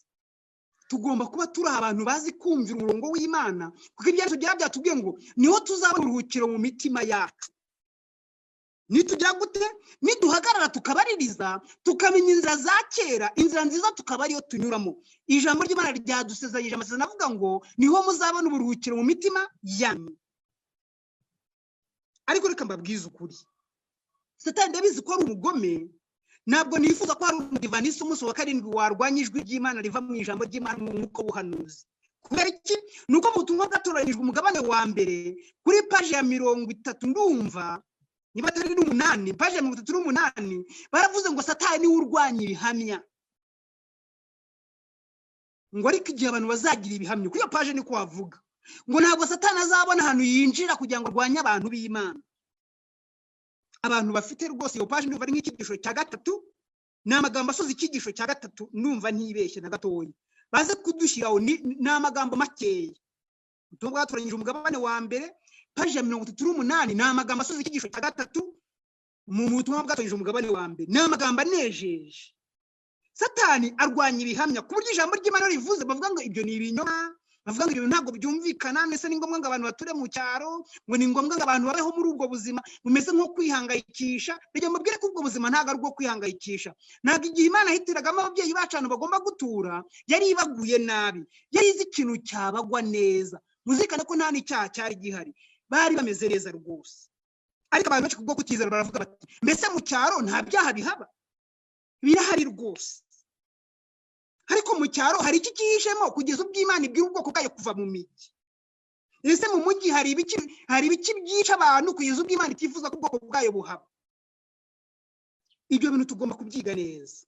Tugomba kuba turi abantu bazi kumvira umurongo w'Imana, kuko ibyanditswe byera byatubwiye ngo niho tuzabona uruhukiro mu mitima yacu. Nitugira gute? Niduhagarara tukabaririza, tukamenya inzira za kera, inzira nziza tukaba ariyo tunyuramo. Ijambo ry'Imana ryadusezeranyije amasezerano avuga ngo niho muzabona uburuhukiro mu mitima yanyu. Ariko reka mbabwize ukuri, Satani ndabizi ko ari umugome. Ntabwo nifuza ko hari umudivanisi umunsi wa karindwi warwanya ijwi ry'Imana riva mu ijambo ry'Imana mu mwuka w'ubuhanuzi. Kubera iki? Ni uko mu butumwa bwatoranyijwe umugabane wa mbere kuri paji ya 38, ndumva niba atari n'umunani, paji ya 38, baravuze ngo Satani niwe urwanya ibihamya, ngo ariko igihe abantu bazagira ibihamya, kuri iyo paji niko wavuga ngo ntabwo Satani azabona ahantu yinjira kugira ngo arwanye abantu b'Imana. Abantu bafite rwose iyo paji, ndumva ari nk'icyigisho cya gatatu, ni amagambo asoza icyigisho cya gatatu, ndumva ntibeshye na gatoya, baze kudushyiraho, ni amagambo makeya. Ubutumwa bwatoranyije umugabane wa mbere, paji ya 38, ni amagambo asoza icyigisho cya gatatu mu butumwa bwatoranyije umugabane wa mbere, ni amagambo anejeje. Satani arwanya ibihamya ku buryo ijambo ry'Imana rivuze bavuga ngo ibyo ni ibinyoma, bavuga ngo ibintu ntabwo byumvikana, mbese ni ngombwa ngo abantu bature mu cyaro, ngo ni ngombwa ngo abantu babeho muri ubwo buzima bumeze nko kwihangayikisha. Reka mbabwire ko ubwo buzima ntabwo ari ubwo kwihangayikisha. Ntabwo igihe Imana yahitiragamo ababyeyi bacu ahantu bagomba gutura yari ibaguye nabi, yari izi ikintu cyabagwa neza. Muzirikane ko nta n'icyaha cyari gihari, bari bameze neza rwose. Ariko abantu benshi kubwo kutizera baravuga bati mbese mu cyaro nta byaha bihaba? Birahari rwose, ariko mu cyaro hari iki cyihishemo kugeza ubwo Imana ibwira ubwoko bwayo kuva mu mijyi? Ese mu mujyi hari ibiki byica abantu kugeza ubwo Imana itifuza ko ubwoko bwayo buhaba? Ibyo bintu tugomba kubyiga neza,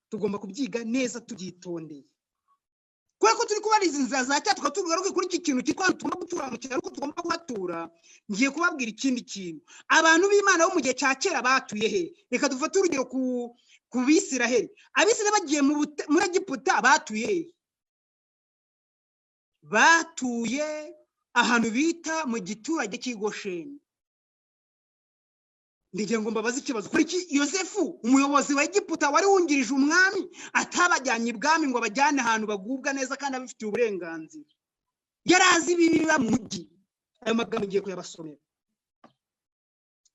tugomba kubyiga neza tubyitondeye, kubera ko turi kubariza inzira za cyaha, tukaba tugaruke kuri iki kintu cyitwa tugomba gutura mu cyaro, ko tugomba kuhatura. Ngiye kubabwira ikindi kintu. Abantu b'Imana bo mu gihe cya kera batuye he? Reka dufate urugero ku Bisiraheli. Abisiraheli bagiye muri Egiputa batuye he? Batuye ahantu bita mu giturage cy'i Gosheni. Ndigira ngo mbabaze ikibazo: kuri iki Yosefu umuyobozi wa Egiputa wari wungirije umwami atabajyanye ibwami ngo abajyane ahantu bagubwa neza kandi abifitiye uburenganzira? Yari azi ibibi biba mu mujyi. Ayo magambo ngiye kuyabasomera,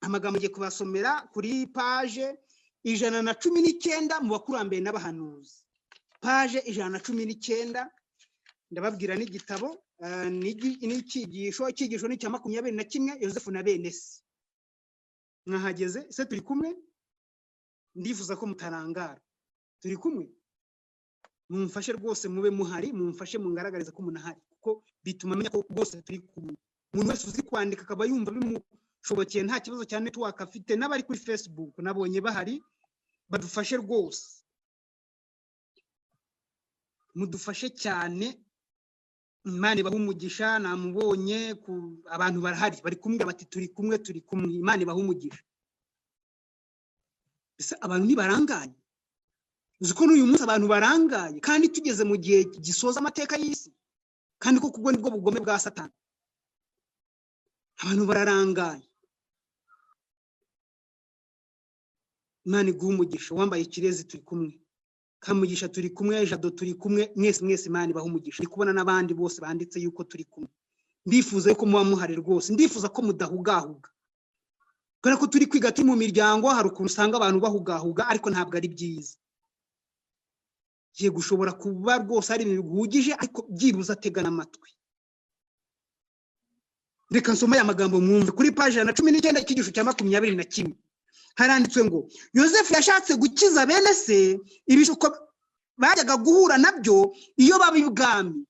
amagambo ngiye kubasomera kuri paje 119 mu bakurambere n'abahanuzi, paje 119. Ndababwira n'igitabo n'icyigisho, icyigisho ni icya 21, Yosefu na bene se. Mwahageze se? Turi kumwe? Ndifuza ko mutarangara. Turi kumwe? Mumfashe rwose mube muhari, mumfashe mungaragarize ko munahari, kuko bituma menya ko rwose turi kumwe. Umuntu wese uzi kwandika akaba yumva bimushobokeye, nta kibazo cya network afite, n'abari kuri Facebook nabonye bahari, badufashe rwose, mudufashe cyane. Imana ibahe umugisha. Namubonye abantu barahari bari kumwe bati turi kumwe, turi kumwe. Imana ibahe umugisha. Ese abantu ntibarangaye? Uzi ko n'uyu munsi abantu barangaye, kandi tugeze mu gihe gisoza amateka y'isi, kandi ko kubwo nibwo bugome bwa Satani. Abantu bararangaye. Imana iguhe umugisha. Wambaye ikirezi turi kumwe. Kamugisha turi kumwe, Jado turi kumwe, mwese mwese Imana ibahe umugisha. Ndi kubona n'abandi bose banditse yuko turi kumwe. Ndifuza yuko muba muhari rwose, ndifuza ko mudahugahuga. Kubera ko turi kwiga turi mu miryango, hari ukuntu usanga abantu bahugahuga, ariko ntabwo ari byiza. Yego ushobora kuba rwose ari ibintu biguhugije, ariko byibuze atega n'amatwi. Reka nsome aya magambo mwumve. Kuri paji 119 icyigisho cya 21 haranditswe ngo Yosefu yashatse gukiza bene se ibishuko bajyaga guhura nabyo iyo baba ibwami.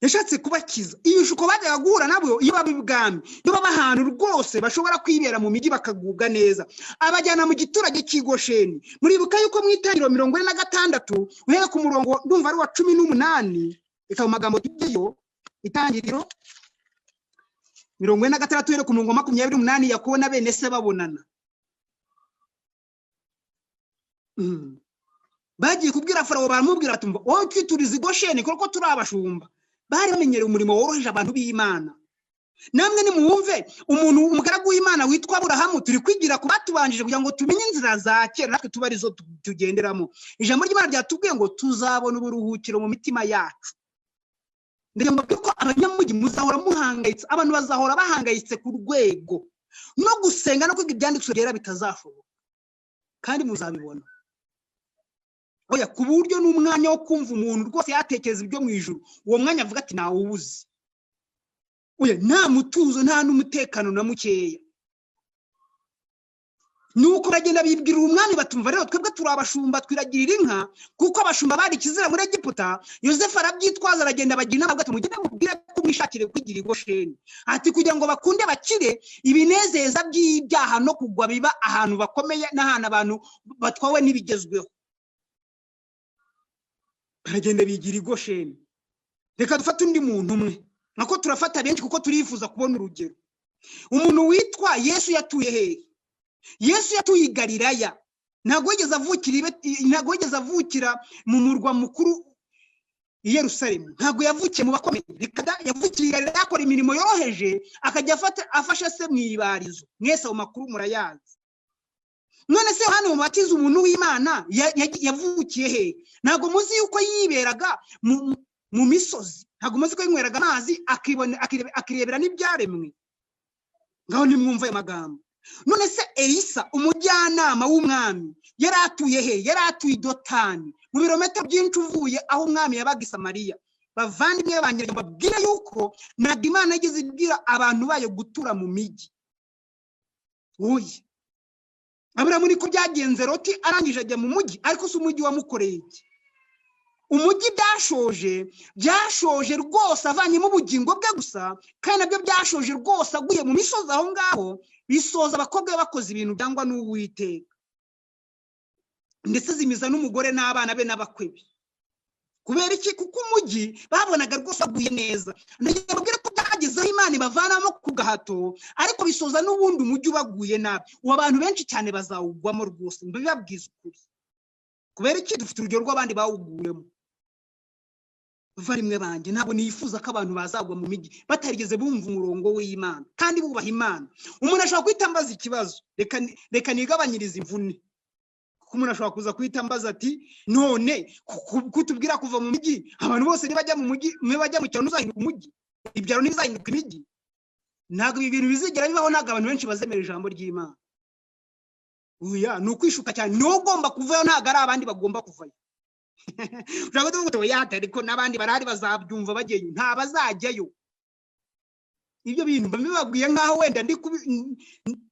Yashatse kubakiza ibishuko bajyaga guhura nabyo iyo baba ibwami, iyo baba ahantu rwose bashobora kwibera mu mijyi bakagubwa neza. Abajyana mu giturage cy'i Gosheni. Muribuka yuko mu Itangiriro 46 uhereye ku murongo ndumva ari uwa 18, reka mu magambo tujyeyo. Itangiriro 46 uhereye ku murongo 28, Yakobo na bene se babonana. Bagiye kubwira Farawo, baramubwira bati wowe twiturize i Gosheni kuko turi abashumba. Bari bamenyereye umurimo woroheje abantu b'Imana. Namwe nimuwumve, umuntu umugaragu w'Imana witwa Aburahamu, turi kwigira ku batubanjije kugira ngo tumenye inzira za kera natwe tuba arizo tugenderamo. Ijambo ry'Imana ryatubwiye ngo tuzabona uburuhukiro mu mitima yacu. Ndagira ngo mbabwire ko abanyamujyi muzahora muhangayitse, abantu bazahora bahangayitse ku rwego no gusenga no kwiga ibyanditswe byera bitazashoboka, kandi muzabibona. Oya, ku buryo n'umwanya wo kumva umuntu rwose yatekereza ibyo mu ijuru, uwo mwanya avuga ati ntawubuze. Oya, nta mutuzo, nta n'umutekano na mukeya. Nuko bagenda bibwira umwami batumva rero twebwe turi abashumba twiragirira inka, kuko abashumba bari ikizira muri Egiputa. Yosefu arabyitwaza aragenda bagira inama ati mugende mubwire ko mwishakire kwigira i Gosheni, ati kugira ngo bakunde bakire ibinezeza by'ibyaha no kugwa biba ahantu bakomeye n'ahantu abantu batwawe n'ibigezweho. Baragenda bigira i Gosheni. Reka dufate undi muntu umwe, nako turafata benshi kuko turifuza kubona urugero. Umuntu witwa Yesu yatuye hehe? Yesu yatuye i Galilaya. Ntabwo yigeze avukira, ntabwo yigeze avukira mu murwa mukuru i Yerusalemu, ntabwo yavukiye mu bakomeye. Reka da, yavukiye i Galilaya, akora imirimo yoroheje, akajya afasha se mu ibarizo. Mwese ayo makuru murayazi. None se Yohana Umubatiza umuntu w'Imana yavukiye he? Ntabwo muzi yuko yiberaga mu misozi, ntabwo muzi ko yinyweraga amazi akirebera n'ibyaremwe. Ngaho nimwumva ayo magambo. None se Elisa umujyanama w'umwami yari atuye he? Yari atuye i Dotani, mu birometero byinshi uvuye aho umwami yabaga i Samariya. Bavandimwe banjye, mbabwire yuko ntabwo Imana yigeze ibwira abantu bayo gutura mu mijyi. Oya, Aburahamu niko byagenze. Loti arangije ajya mu mujyi, ariko si umujyi wamukoreye iki? Umujyi byashoje rwose avanyemo ubugingo bwe gusa, kandi nabyo byashoje rwose aguye mu misozi aho ngaho, bisoza abakobwa be bakoze ibintu byangwa n'Uwiteka, ndetse zimiza n'umugore n'abana be n'abakwe be. Kubera iki? Kuko umujyi babonaga rwose aguye neza. Ndagira mbabwire ko byagezeho Imana ibavanamo ku gahato, ariko bisoza n'ubundi umujyi ubaguye nabi. Ubu abantu benshi cyane bazawugwamo rwose, mbibabwiza ukuri. Kubera iki? Dufite urugero rw'abandi bawuguyemo. Bavandimwe banjye, ntabwo nifuza ko abantu bazagwa mu mijyi batarigeze bumva umurongo w'Imana kandi bubaha Imana. Umuntu ashobora guhita ambaza ikibazo, reka nigabanyirize imvune. Kuko umuntu ashobora kuza guhita ambaza ati none kutubwira kuva mu mijyi, abantu bose nibajya mu mujyi, nibajya mu cyaro ntuzahinduka umujyi, ibyaro ntibizahinduka imijyi. Ntabwo ibi bintu bizigera bibaho, ntabwo abantu benshi bazemera ijambo ry'Imana. Oya, ni ukwishuka cyane, niwe ugomba kuvayo, ntabwo ari abandi bagomba kuvayo. Ushobora kuvuga uti oya, ariko n'abandi barahari bazabyumva bagiyeyo. Nta bazajyayo. Ibyo bintu mbibabwiye nkaho wenda ndi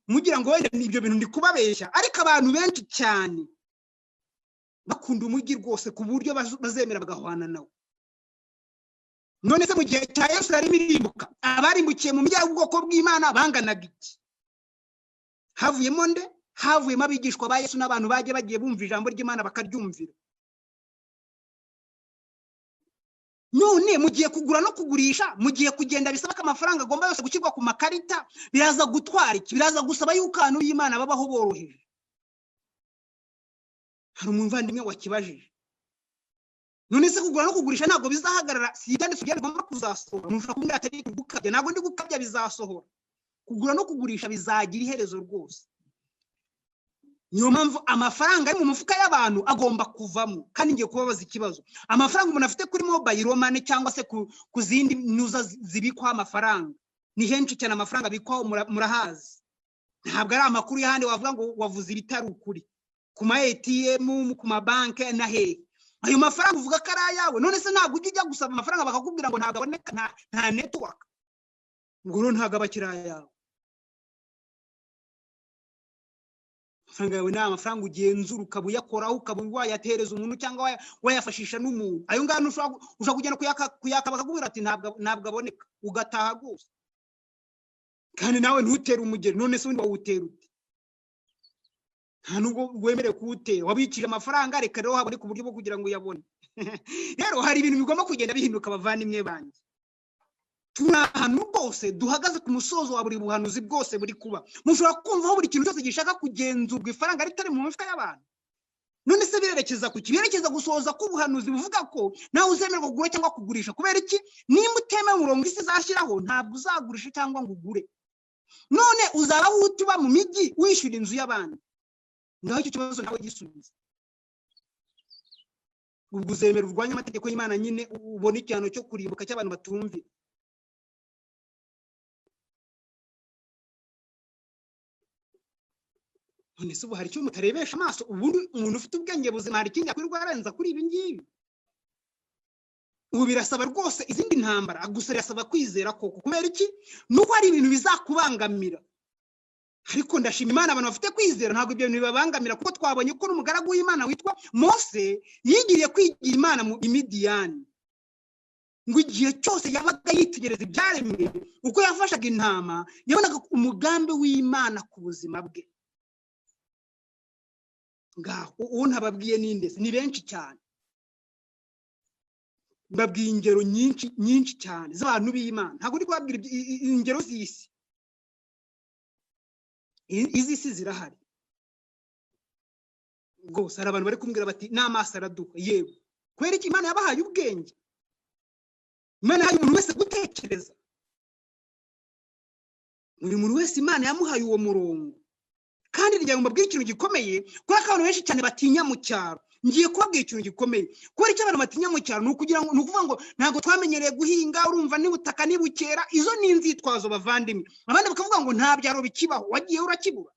mugira ngo wenda ibyo bintu ndi kubabeshya, ariko abantu benshi cyane bakunda umujyi rwose ku buryo bazemera bagahwana nawe. None se mu gihe cya Yesu yarimo irimbuka, abarimbukiye mu mijyi y'ubwoko bw'Imana banganaga iki? Havuyemo nde? Havuyemo abigishwa ba Yesu n'abantu bagiye bagiye bumva ijambo ry'Imana bakaryumvira. None mugiye kugura no kugurisha, mugiye kugenda bisaba ko amafaranga agomba yose gushyirwa ku makarita, biraza gutwara iki? Biraza gusaba yuko abantu b'Imana babaho boroheje. Hari umuvandimwe wakibajije. None se kugura no kugurisha ntabwo bizahagarara, si ibyanditswe bigomba kuzasohora. Umuntu ashobora kumbwira ati ariko gukabya, ntabwo ndi gukabya, bizasohora. Kugura no kugurisha bizagira iherezo rwose. Niyo mpamvu amafaranga ari mu mufuka y'abantu agomba kuvamo. Kandi ngiye kubabaza ikibazo: amafaranga umuntu afite kuri mobile money cyangwa se ku zindi nyuza zibikwaho amafaranga, ni henshi cyane amafaranga abikwaho, murahazi. Ntabwo ari amakuru y'ahandi wavuga ngo wavuze ibitari ukuri, ku ma ATM, ku mabanki na hehe. Ayo mafaranga uvuga ko ari ayawe, none se ntabwo ujya gusaba amafaranga bakakubwira ngo ntabwo aboneka, nta network? Ngo rero ntabwo aba akiri ayawe. Amafaranga yawe ni amafaranga ugenzura, ukaba uyakoraho, ukaba wayatereza umuntu cyangwa wayafashisha n'umuntu. Ayo ngayo ushobora kugenda kuyaka bakakubwira ati ntabwo aboneka, ugataha rwose. Kandi nawe ntutere umugeri. None se undi wawutera ute? Nta nubwo wemerewe kuwutera, wabikije amafaranga. Reka rero haboneka uburyo bwo kugira ngo uyabone. Rero hari ibintu bigomba kugenda bihinduka, abavandimwe banjye. Turi ahantu rwose duhagaze ku musozo wa buri buhanuzi bwose buri kuba. Mushobora kumvaho buri kintu cyose gishaka kugenzurwa, ifaranga ritari mu mifuka y'abantu. None se birerekeza ku ki? Birerekeza gusohoza k'ubuhanuzi buvuga ko nawe uzemerwa kugura cyangwa kugurisha. Kubera iki? Nimba utemewe umurongo isi izashyiraho, ntabwo uzagurisha cyangwa ngo ugure. None uzaba uba mu mijyi wishyura inzu y'abandi? Ngaho icyo kibazo nawe gisubiza. Ubwo uzemera urwanya amategeko y'Imana nyine, ubona igihano cyo kurimbuka cy'abantu batumvira. None se ubu hari icyo mutarebesha amaso? Ubundi umuntu ufite ubwenge buzima hari ikindi yakwirirwa arenza kuri ibi ngibi? Ubu birasaba rwose izindi ntambara, gusa birasaba kwizera koko. Kubera iki? Nuko hari ibintu bizakubangamira. Ariko ndashima Imana, abantu bafite kwizera ntabwo ibyo bintu bibabangamira, kuko twabonye ko n'umugaragu w'Imana witwa Mose yigiriye kwigira Imana mu Imidiyani. Ngo igihe cyose yabaga yitegereza ibyaremwe, uko yafashaga intama, yabonaga umugambi w'Imana ku buzima bwe. Ngaho uwo ntababwiye ninde? Ni benshi cyane, mbabwiye ingero nyinshi nyinshi cyane z'abantu b'Imana. Ntabwo ndi kubabwira ingero z'isi, iz'isi zirahari rwose. Hari abantu bari kumbwira bati n'amaso araduha. Yego, kubera iki? Imana yabahaye ubwenge, Imana yahaye umuntu wese gutekereza. Buri muntu wese Imana yamuhaye uwo murongo. Kandi ngira ngo mbabwire ikintu gikomeye, kubera ko abantu benshi cyane batinya mu cyaro. Ngiye kubabwira ikintu gikomeye. Kubera icyo abantu batinya mu cyaro ni ukugira ngo, ni ukuvuga ngo ntabwo twamenyereye guhinga, urumva n'ubutaka nibukera. Izo ni inzitwazo, bavandimwe. Abandi bakavuga ngo nta byaro bikibaho, wagiye urakibura.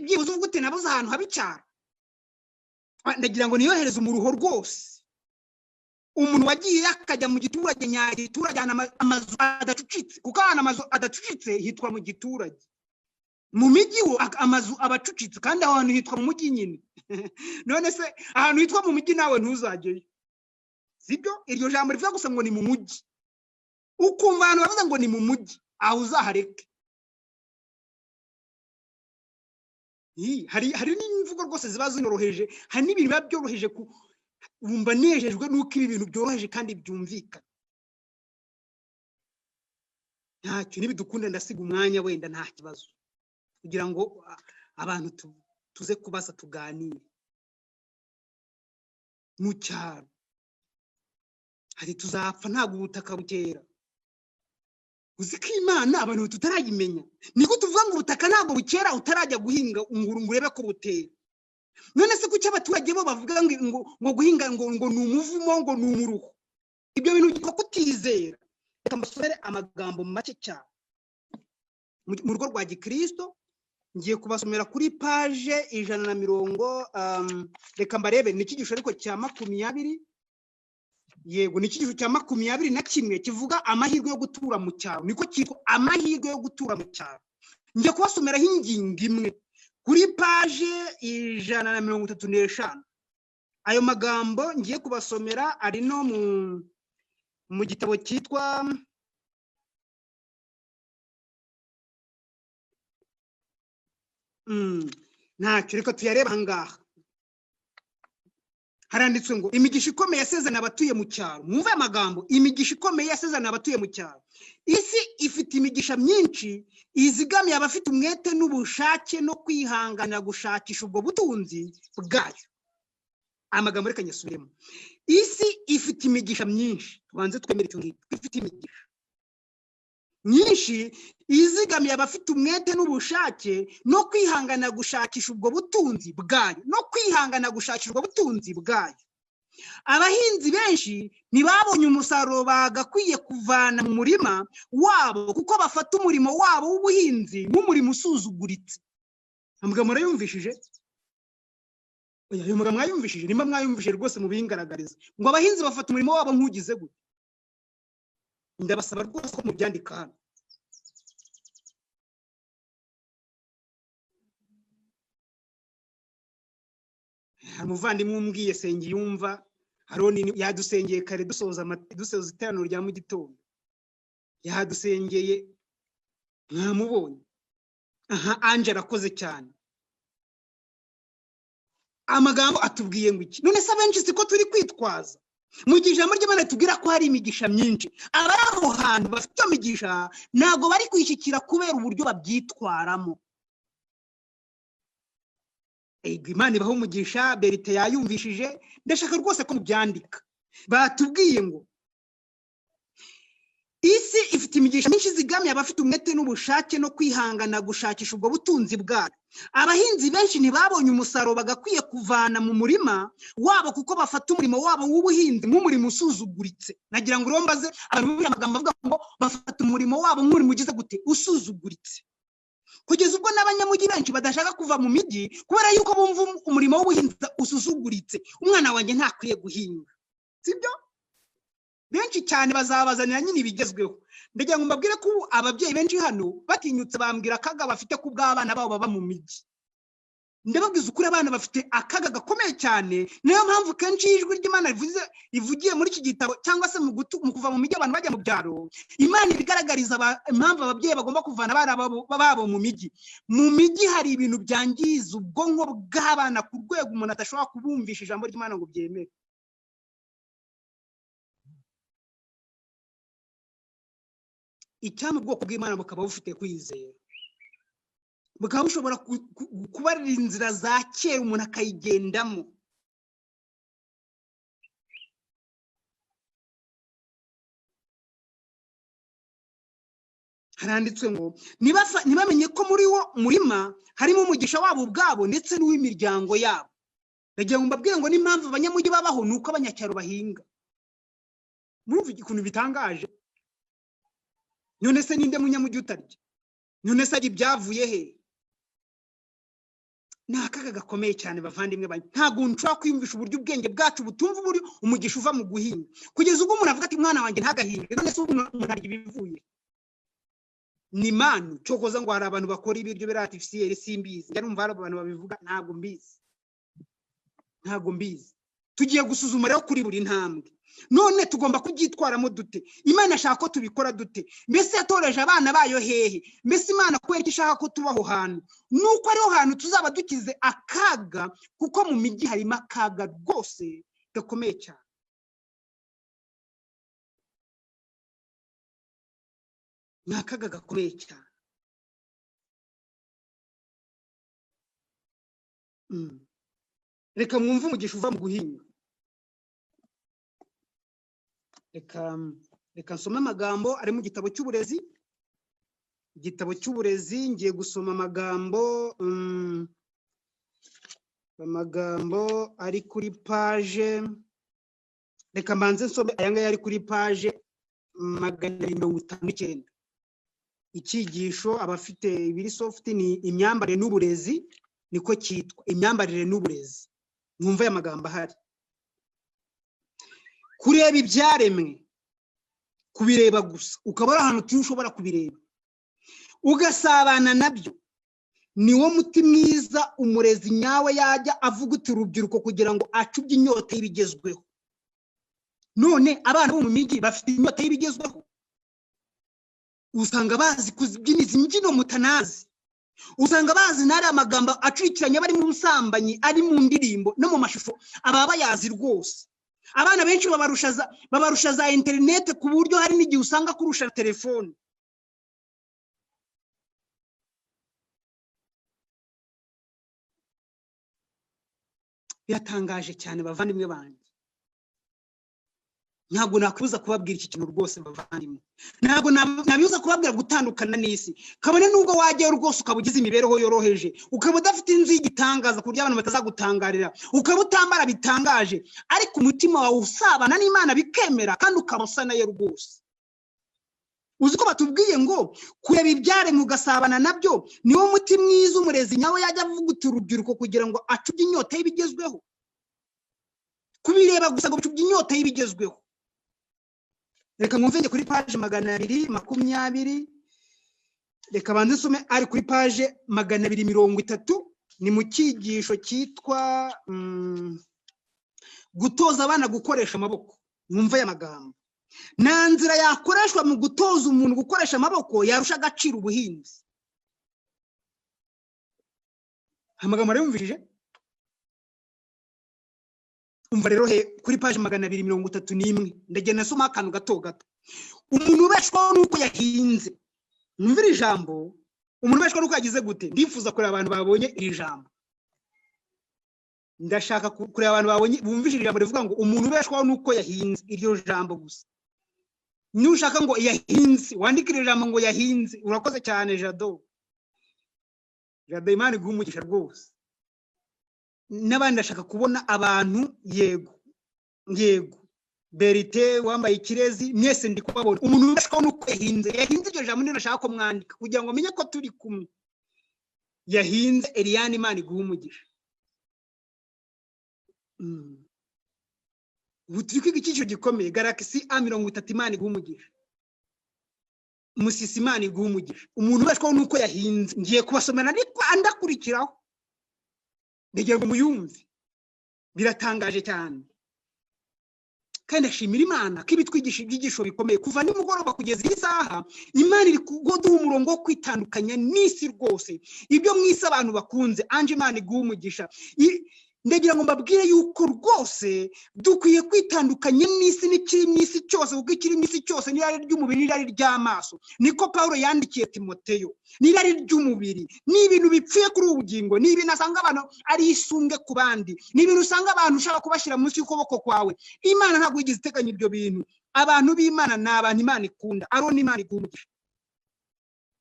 Byibuze uvuga uti nabuze ahantu haba icyaro. Ndagira ngo niyohereze umuruho rwose. Umuntu wagiye akajya mu giturage nyagiturage, amazu adacucitse, kuko ahantu amazu adacucitse hitwa mu giturage. Mu mijyi wo amazu abacucitse, kandi aho hantu hitwa mu mujyi nyine. None se ahantu hitwa mu mujyi nawe ntuzajyeyo, sibyo? Iryo jambo rivuga gusa ngo ni mu mujyi, ukumva ahantu bavuze ngo ni mu mujyi, aho uzahareke. Hari n'imvugo rwose ziba zinoroheje, hari n'ibintu biba byoroheje. Wumva nejejwe n'uko ibi bintu byoroheje kandi byumvikana. Ntacyo nibidukunda ndasiga umwanya wenda nta kibazo, kugira ngo abantu tuze kubaza tuganire. Mu cyaro hari tuzapfa ntabwo ubutaka bukera. Uzi ko Imana abantu tutarayimenya. Niko tuvuga ngo ubutaka ntabwo bukera utarajya guhinga ngo urebe ko butera. None se kuki abaturage bo bavuga ngo guhinga ngo ni umuvumo, ngo ni umuruho? Ibyo bintu byitwa kutizera. Reka mbasomere amagambo make cyane mu rugo rwa Gikristo. Ngiye kubasomera kuri page 120. Reka mbarebe, ni icyigisho ariko cya 20. Yego, ni icyigisho cya 21 kivuga amahirwe yo gutura mu cyaro. Niko cyitwa, amahirwe yo gutura mu cyaro. Ngiye kubasomeraho ingingo imwe kuri page 135. Ayo magambo ngiye kubasomera ari no mu gitabo cyitwa ntacyo, reka tuyareba ahangaha. Haranditswe ngo imigisha ikomeye yasezerana abatuye mu cyaro. Mwumve amagambo, imigisha ikomeye yasezerana abatuye mu cyaro. Isi ifite imigisha myinshi izigamiye abafite umwete n'ubushake no kwihanganira gushakisha ubwo butunzi bwayo. Amagambo reka nyasubiremo. Isi ifite imigisha myinshi, tubanze twemere icyo ngicyo, ifite imigisha. Myinshi izigamiye abafite umwete n'ubushake no kwihangana gushakisha ubwo butunzi bwayo, no kwihangana gushakisha ubwo butunzi bwayo. Abahinzi benshi ntibabonye umusaruro bagakwiye kuvana mu murima wabo, kuko bafata umurimo wabo w'ubuhinzi nk'umurimo usuzuguritse. Amagambo murayumvishije? Ayo magambo mwayumvishije? Nimba mwayumvishije rwose mubingaragarize. Ngo abahinzi bafata umurimo wabo nk'ugize gute? Ndabasaba rwose ko mubyandika hano. Hari umuvandimwe umbwiye Sengiyumva Aroni, yadusengeye kare dusoza iteraniro rya mu gitondo, yadusengeye mwamubonye. Aha Anje arakoze cyane. Amagambo atubwiye ngo iki? None se abenshi siko turi kwitwaza? Mu gihe ijambo ry'Imana ritubwira ko hari imigisha myinshi, abari aho hantu bafite iyo migisha ntabwo bari kwishyikira kubera uburyo babyitwaramo. Imana ibaho umugisha, Berite yayumvishije, ndashaka rwose ko mubyandika. Batubwiye ngo isi ifite imigisha myinshi izigamiye abafite umwete n'ubushake no kwihangana gushakisha ubwo butunzi bwayo. Abahinzi benshi ntibabonye umusaruro bagakwiye kuvana mu murima wabo, kuko bafata umurimo wabo w'ubuhinzi nk'umurimo usuzuguritse. Nagira ngo urombaze abantu bumvise amagambo avuga ngo bafata umurimo wabo nk'umurimo ugize gute? Usuzuguritse. Kugeza ubwo n'abanyamujyi benshi badashaka kuva mu mijyi kubera yuko bumva umurimo w'ubuhinzi usuzuguritse. Umwana wanjye ntakwiye guhinga, sibyo? Benshi cyane bazabazanira nyine ibigezweho. Ndagira ngo mbabwire ko ababyeyi benshi hano batinyutse bambwira akaga bafite ku bw'abana babo baba mu mijyi. Ndababwiza ukuri, abana bafite akaga gakomeye cyane. Niyo mpamvu kenshi ijwi ry'Imana rivugiye muri iki gitabo, cyangwa se mu kuva mu mijyi abantu bajya mu byaro, Imana ibigaragariza impamvu ababyeyi bagomba kuvana abana babo mu mijyi. Mu mijyi hari ibintu byangiza ubwonko bw'abana ku rwego umuntu adashobora kubumvisha ijambo ry'Imana ngo byemere. Icyampa ubwoko bw'Imana bukaba bufite kwizera, bukaba bushobora kubarira inzira za kera umuntu akayigendamo. Haranditswe ngo ntibamenye ko muri wo murima harimo umugisha wabo ubwabo ndetse n'uw'imiryango yabo. Ndagira ngo mbabwire ngo n'impamvu abanyamujyi babaho ni uko abanyacyaro bahinga. Murumva ukuntu bitangaje? None se ninde munyamujyi utarya? None se ari ibyavuye he? Ni akaga gakomeye cyane bavandimwe banjye. Ntabwo nshobora kwiyumvisha uburyo ubwenge bwacu butumva uburyo umugisha uva mu guhinga, kugeza ubwo umuntu avuga ati mwana wanjye ntagahinge. None se umuntu arya ibivuye? Ni manu cyokoza ngo hari abantu bakora ibiryo biri artificiel, simbizi. Njya numva hari abantu babivuga, ntabwo mbizi, ntabwo mbizi. Tugiye gusuzuma rero kuri buri ntambwe. None tugomba kubyitwaramo dute? Imana ashaka ko tubikora dute? Mbese yatoreje abana bayo hehe? Mbese Imana kubera ko ishaka ko tubaho hantu, nuko ariho hantu tuzaba dukize akaga, kuko mu mijyi harimo akaga rwose gakomeye cyane. Ni akaga gakomeye cyane. Reka mwumve umugisha uva mu guhinga. Reka nsome amagambo ari mu gitabo cy'uburezi. Igitabo cy'uburezi, ngiye gusoma amagambo amagambo ari kuri paje. Reka mbanze nsome aya ngaya ari kuri paje 259. Icyigisho abafite ibiri soft ni imyambarire n'uburezi, niko cyitwa, imyambarire n'uburezi. Mwumve aya magambo ahari. Kureba ibyaremwe, kubireba gusa, ukaba ari ahantu utuye ushobora kubireba, ugasabana nabyo, niwo muti mwiza umurezi nyawe yajya avuga uti urubyiruko kugira ngo acubye inyota y'ibigezweho. None abana bo mu mijyi bafite inyota y'ibigezweho, usanga bazi kubyina izi mbyino mutanazi, usanga bazi n'ari amagambo acurikiranye bari mu busambanyi, ari mu ndirimbo no mu mashusho, aba bayazi rwose. Abana benshi babarusha za interineti, ku buryo hari n'igihe usanga kurusha telefone. Biratangaje cyane bavandimwe banjye. Ntabwo nakwibuza kubabwira iki kintu rwose bavandimwe, ntabwo nabibuza kubabwira gutandukana n'isi, kabone nubwo wajyayo rwose ukaba ugize imibereho yoroheje, ukaba udafite inzu y'igitangaza ku buryo abantu batazagutangarira, ukaba utambara bitangaje, ariko umutima wawe usabana n'Imana bikemera kandi ukaba usa nayo rwose. Uzi ko batubwiye ngo kureba ibyaremwe ugasabana nabyo niwo muti mwiza umurezi nyawe yajya avuguta urubyiruko kugira ngo acubye inyota y'ibigezweho. Kubireba gusa ngo bicubye inyota y'ibigezweho. Reka mwumve kuri paje 220, reka banze nsome ari kuri paje 230, ni mu cyigisho cyitwa gutoza abana gukoresha amaboko. Mwumve aya magambo: nta nzira yakoreshwa mu gutoza umuntu gukoresha amaboko yarusha agaciro ubuhinzi. Amagambo arayumvishije? Umva rero kuri paje 231, ndagenda nasoma akantu gato gato. Umuntu ubeshwaho nuko yahinze. Mwumvire ijambo, umuntu ubeshwaho nuko yagize gute? Ndifuza kureba abantu babonye iri jambo. Ndashaka kureba abantu babonye bumvise iri jambo rivuga ngo umuntu ubeshwaho nuko yahinze, iryo jambo gusa. Nushaka ngo yahinze, wandike iri jambo ngo yahinze. Urakoze cyane Jado. Jado, Imana iguhe umugisha rwose. N'abandi ndashaka kubona abantu, yego yego, Berite wambaye ikirezi, mwese ndi kubabona. Umuntu ubeshwaho nuko yahinze, yahinze, iryo jambo niryo nashaka ko mwandika kugira ngo menye ko turi kumwe. Yahinze. Eliane, Imana iguhe umugisha. Ubu turi kwiga icyiciro gikomeye. Galaxy A30, Imana iguhe umugisha. Musisi, Imana iguhe umugisha. Umuntu ubeshwaho nuko yahinze, ngiye kubasomera ariko andakurikiraho ndagira ngo muyumve, biratangaje cyane. Kandi ndashimira Imana ko ibitwigisha ibyigisho bikomeye kuva nimugoroba kugeza iyi saha. Imana iri kuduha umurongo wo kwitandukanya n'isi rwose, ibyo mu isi abantu bakunze. Anje, Imana iguhe umugisha. Ndagira ngo mbabwire yuko rwose dukwiye kwitandukanya n'isi n'ikiri mu isi cyose, kuko ikiri mu isi cyose n'irari ry'umubiri n'irari ry'amaso. Niko Pawulo yandikiye Timoteyo. N'irari ry'umubiri ni ibintu bipfuye kuri ubu bugingo, ni ibintu asanga abantu ari isumbwe ku bandi, ni ibintu usanga abantu ushaka kubashyira munsi y'ukuboko kwawe. Imana ntabwo yigeze iteganya ibyo bintu. Abantu b'Imana ni abantu Imana ikunda. Aroni, Imana iguhe umugisha.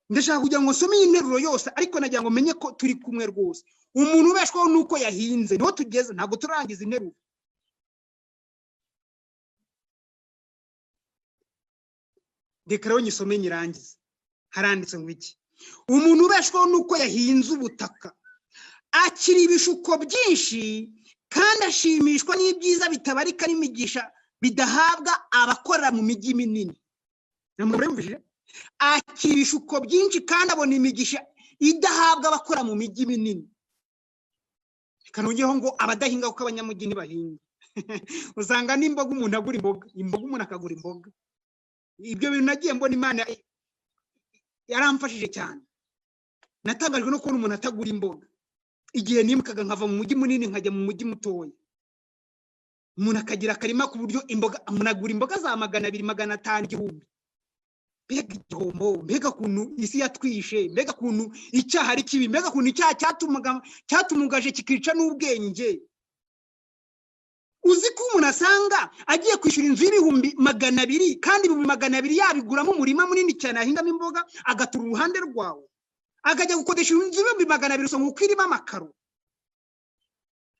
Ndashaka kugira ngo nsome iyi nteruro yose, ariko nagira ngo menye ko turi kumwe rwose. Umuntu ubeshwaho nuko yahinze, niho tugeze, ntabwo turangiza interuro. Reka rero nyisome nyirangize. Haranditse ngo iki? Umuntu ubeshwaho nuko yahinze ubutaka akira ibishuko byinshi kandi ashimishwa n'ibyiza bitabarika n'imigisha bidahabwa abakorera mu mijyi minini. Akira ibishuko byinshi kandi abona imigisha idahabwa abakora mu mijyi minini. Reka nongereho ngo abadahinga kuko abanyamujyi ntibahinga. Usanga n'imboga umuntu agura imboga, imboga umuntu akagura imboga. Ibyo bintu nagiye mbona Imana yaramfashije cyane. Natangajwe no kubona umuntu atagura imboga. Igihe nimukaga nkava mu mujyi munini nkajya mu mujyi mutoya, umuntu akagira akarima ku buryo imboga umuntu agura imboga za 200, 500, 1000. Mbega igihombo, mbega ukuntu isi yatwishe, mbega ukuntu icyaha ari kibi, mbega ukuntu icyaha cyatumugaje kikica n'ubwenge. Uzi ko umuntu asanga agiye kwishyura inzu y'200,000 kandi 200,000 yabiguramo umurima munini cyane ahingamo imboga, agatura uruhande rwawe, akajya gukodesha inzu y'200,000 usanga uko irimo amakaro.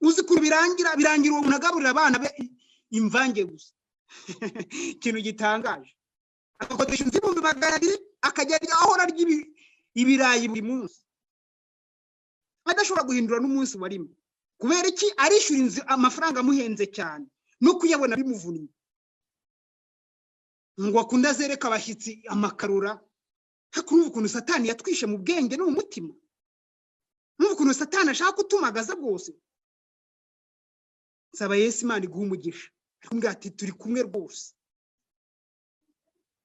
Uzi ko birangira uwo muntu agaburira abana be imvange gusa. Ikintu gitangaje, agakodesha inzu y'200,000 akajya ahora arya ibirayi buri munsi, adashobora guhindura n'umunsi warimo. Kubera iki? Arishyura inzu amafaranga amuhenze cyane no kuyabona bimuvunnye. Ngo akunda azereka abashyitsi amakarura. Hakurumva ukuntu Satani yatwishe mu bwenge no mu mutima. Numva ukuntu Satani ashaka kutumagaza rwose. Nsaba Yesu Imana iguhe umugisha. Arikumbwira ati turi kumwe rwose.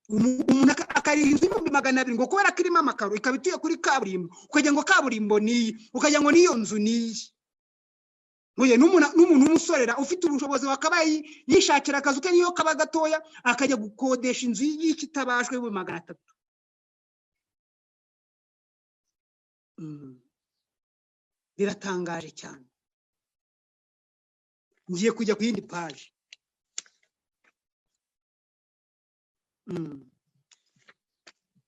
Umuntu akariha inzu y'200,000 ngo kubera ko irimo amakaro, ikaba ituye kuri kaburimbo, ukagira ngo kaburimbo niyi, ukagira ngo n'iyo nzu niyi. N'umuntu w'umusorera ufite ubushobozi wakabaye yishakira akazu ke niyo kaba gatoya, akajya gukodesha inzu y'ikitabashwe y'300,000. Biratangaje cyane. Ngiye kujya ku yindi paje.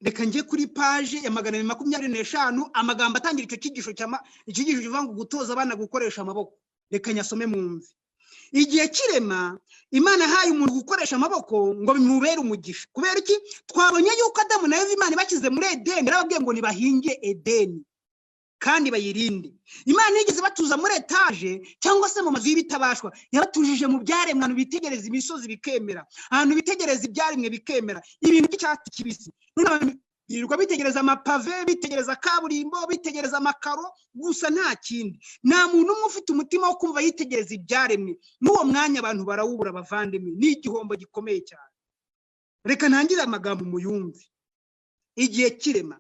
Reka njye kuri paje ya 225, amagambo atangira icyo cyigisho icyigisho kivuga ngo gutoza abana gukoresha amaboko. Reka nyasome mwumve. Igihe kirema, Imana yahaye umuntu gukoresha amaboko ngo bimubere umugisha. Kubera iki? Twabonye yuko Adamu na Eva Imana ibashyize muri Edeni, yarababwiye ngo nibahinge Edeni kandi bayirinde. Imana yigeze batuza muri etaje cyangwa se mu mazu y'ibitabashwa, yabatujije mu byaremwe, ahantu bitegereza imisozi bikemera, ahantu bitegereza ibyaremwe bikemera, ibintu by'icyatsi kibisi. Birirwa bitegereza amapave, bitegereza kaburimbo, bitegereza amakaro gusa, nta kindi. Nta muntu umwe ufite umutima wo kumva yitegereza ibyaremwe. N'uwo mwanya abantu barawubura bavandimwe, ni igihombo gikomeye cyane. Reka ntangire amagambo muyumve. Igihe kirema,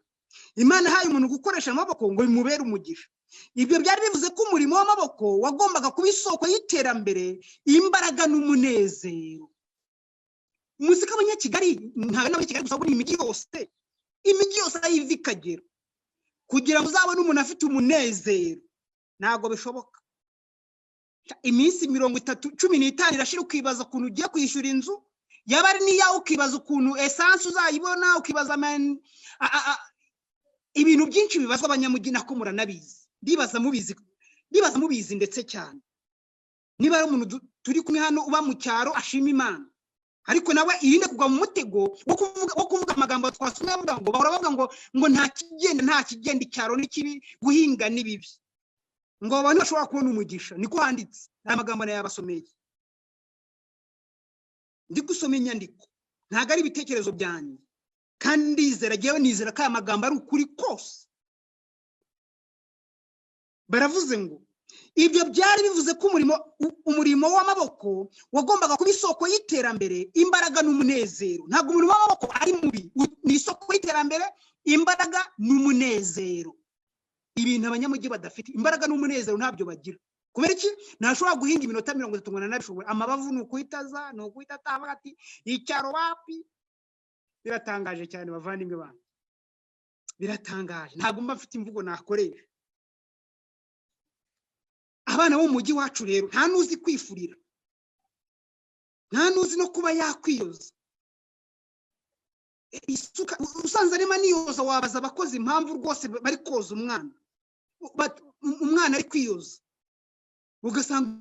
Imana yahaye umuntu gukoresha amaboko ngo bimubere umugisha. Ibyo byari bivuze ko umurimo w'amaboko wagombaga kuba isoko y'iterambere, imbaraga n'umunezero. Muzi ko Abanyakigali, ntabwo n'Abanyakigali gusa, ahubwo imijyi yose, imijyi yose aho iva ikagera, kugira ngo uzabone umuntu afite umunezero ntabwo bishoboka. Iminsi 30, 15 irashira, ukibaza ukuntu ugiye kwishyura inzu, yaba ari n'iyawe ukibaza ukuntu esanse uzayibona, ukibaza ibintu byinshi bibazwa abanyamujyi, nako muranabizi, ndibaza mubizi, ndibaza mubizi ndetse cyane. Niba ari umuntu turi kumwe hano uba mu cyaro ashima Imana, ariko nawe irinde kugwa mu mutego wo kuvuga amagambo twasomye avuga ngo bahora bavuga ngo nta kigenda, nta kigenda, icyaro ni kibi, guhinga ni bibi, ngo abantu bashobora kubona umugisha. Niko handitse, aya magambo nayabasomeye. Ndi gusoma inyandiko, ntabwo ari ibitekerezo byanjye, kandi ndizera, njyewe nizera ko aya magambo ari ukuri kose. Baravuze ngo ibyo byari bivuze ko umurimo w'amaboko wagombaga kuba isoko y'iterambere, imbaraga n'umunezero. Ntabwo umurimo w'amaboko ari mubi, ni isoko y'iterambere, imbaraga n'umunezero. Ibintu abanyamujyi badafite, imbaraga n'umunezero ntabyo bagira. Kubera iki? Ntashobora guhinga iminota 30 ngo nanabishobore. Amabavu ni ukuhitaza, ni ukuhita atavuga ati icyaro wapi. Biratangaje cyane bavandimwe banjye, biratangaje. Ntabwo mba mfite imvugo nakoresha. Abana bo mu mujyi wacu rero nta n'uzi kwifurira, nta n'uzi no kuba yakwiyoza. Isuka usanze arimo aniyoza, wabaza abakozi impamvu rwose bari koza umwana, umwana ari kwiyoza, ugasanga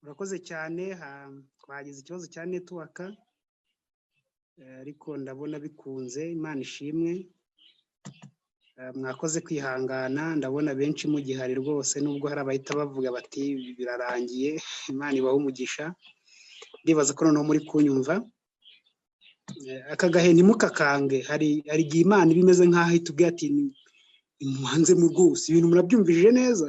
Murakoze cyane. Twagize ikibazo cya network, ariko ndabona bikunze. Imana ishimwe. Mwakoze kwihangana, ndabona benshi mugihari rwose, nubwo hari abahita bavuga bati birarangiye. Imana ibahe umugisha. Ndibaza ko noneho muri kunyumva. Aka gahe ntimukakange. Hari igihe Imana iba imeze nk'aho itubwiye ati nimubanze mu rwose ibintu murabyumvishije neza.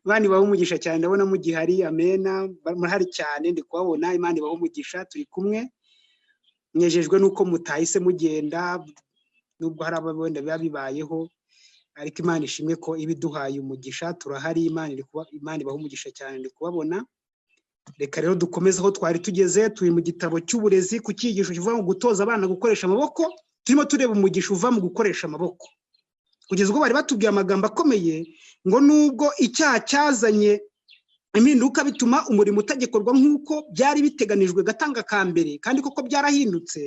Imana ibahe umugisha cyane, ndabona mugihari. Amena, murahari cyane, ndi kubabona. Imana ibahe umugisha, turi kumwe. Nejejwe nuko mutahise mugenda, nubwo hari abo wenda biba bibayeho, ariko Imana ishimwe ko iba iduhaye umugisha. Turahari, Imana ibahe umugisha cyane, ndi kubabona. Reka rero dukomeze aho twari tugeze. Turi mu gitabo cy'uburezi ku cyigisho kivuga ngo gutoza abana gukoresha amaboko. Turimo tureba umugisha uva mu gukoresha amaboko, kugeza ubwo bari batubwiye amagambo akomeye ngo nubwo icyaha cyazanye impinduka bituma umurimo utagikorwa nk'uko byari biteganijwe gatanga ka mbere, kandi koko byarahindutse.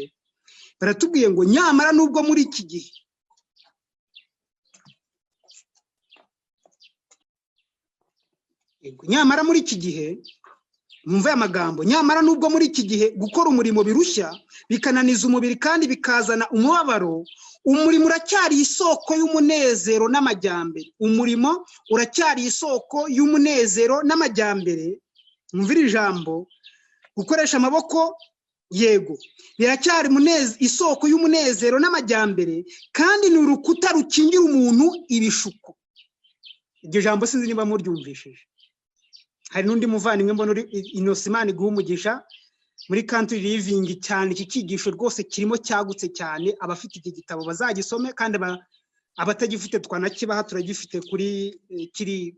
Baratubwiye ngo nyamara nubwo muri iki gihe nyamara muri iki gihe mwumve aya magambo, nyamara nubwo muri iki gihe gukora umurimo birushya bikananiza umubiri kandi bikazana umubabaro, umurimo uracyari isoko y'umunezero n'amajyambere. Umurimo uracyari isoko y'umunezero n'amajyambere. Mwumvire ijambo, gukoresha amaboko yego biracyari isoko y'umunezero n'amajyambere, kandi ni urukuta rukingira umuntu ibishuko. Iryo jambo sinzi niba muryumvishije. Hari n'undi muvandimwe mbona uri Innocent iguha umugisha muri Country Living cyane. Iki cyigisho rwose kirimo cyagutse cyane, abafite iki gitabo bazagisome, kandi abatagifite twanakibaha, turagifite kuri kiri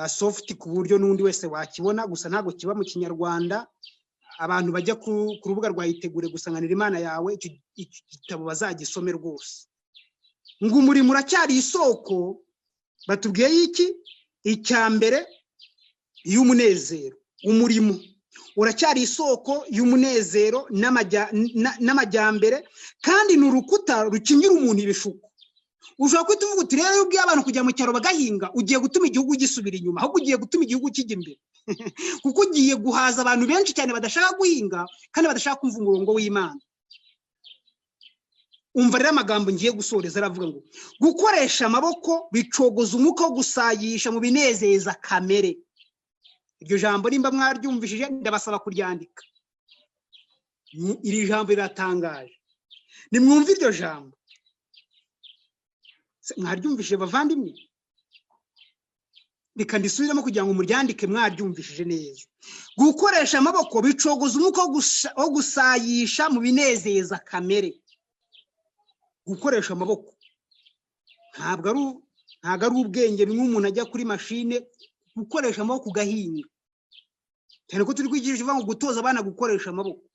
soft ku buryo n'undi wese wakibona. Gusa ntabwo kiba mu Kinyarwanda. Abantu bajya ku rubuga rwa Itegure gusanganira Imana yawe, icyo gitabo bazagisome rwose. Ngo umurimo uracyari isoko, batubwiye iki? Icya mbere y'umunezero. Umurimo uracyari isoko y'umunezero n'amajyambere, kandi ni urukuta rukingira umuntu ibishuko. Ushobora kwita uvuga uti rero iyo ubwiye abantu kujya mu cyaro bagahinga, ugiye gutuma igihugu gisubira inyuma, ahubwo ugiye gutuma igihugu kijya imbere, kuko ugiye guhaza abantu benshi cyane badashaka guhinga kandi badashaka kumva umurongo w'Imana. Umva rero amagambo ngiye gusoreza, aravuga ngo gukoresha amaboko bicogoza umwuka wo gusayisha mu binezeza kamere. Iryo jambo nimba mwaryumvishije ndabasaba kuryandika. Iri jambo riratangaje, nimwumve iryo jambo. Mwaryumvishije bavandimwe? Reka ndisubiremo kugira ngo muryandike mwaryumvishije neza. Gukoresha amaboko bicogoza umwuka wo gusayisha mu binezeza kamere. Gukoresha amaboko ntabwo ari ubwenge bimwe umuntu ajya kuri mashine. Gukoresha amaboko ugahinga, cyane ko turi kwigisha ngo gutoza abana gukoresha amaboko.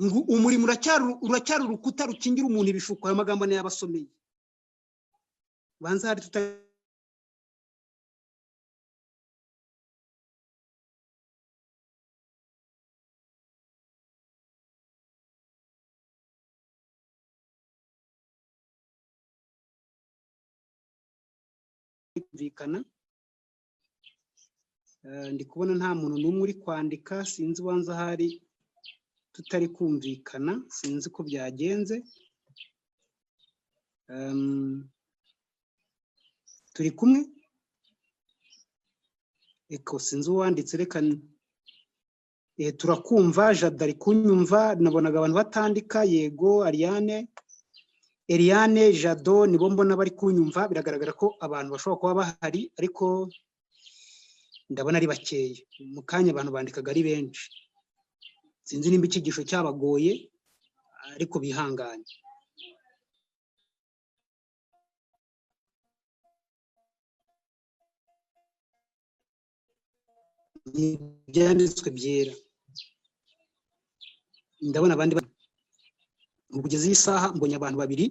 Ngo umurimo uracyari urukuta rukingira umuntu ibishuko. Ayo magambo niyo abasomeye. Banza hari tutarumvikana. Ndi kubona nta muntu n'umwe uri kwandika, sinzi ubanza hari tutari kumvikana, sinzi ko byagenze. Turi kumwe? Eko sinzi uwanditse, reka turakumva. Jada ari kunyumva, nabonaga abantu batandika. Yego, Ariane, Eliane, Jado nibo mbona bari kunyumva. Biragaragara ko abantu bashobora kuba bahari, ariko ndabona ari bakeya. Mu kanya abantu bandikaga ari benshi. Sinzi nimba icyigisho cyabagoye, ariko bihangane. Ibyanditswe byera. Ndabona abandi kugeza iyi saha mbonye abantu babiri.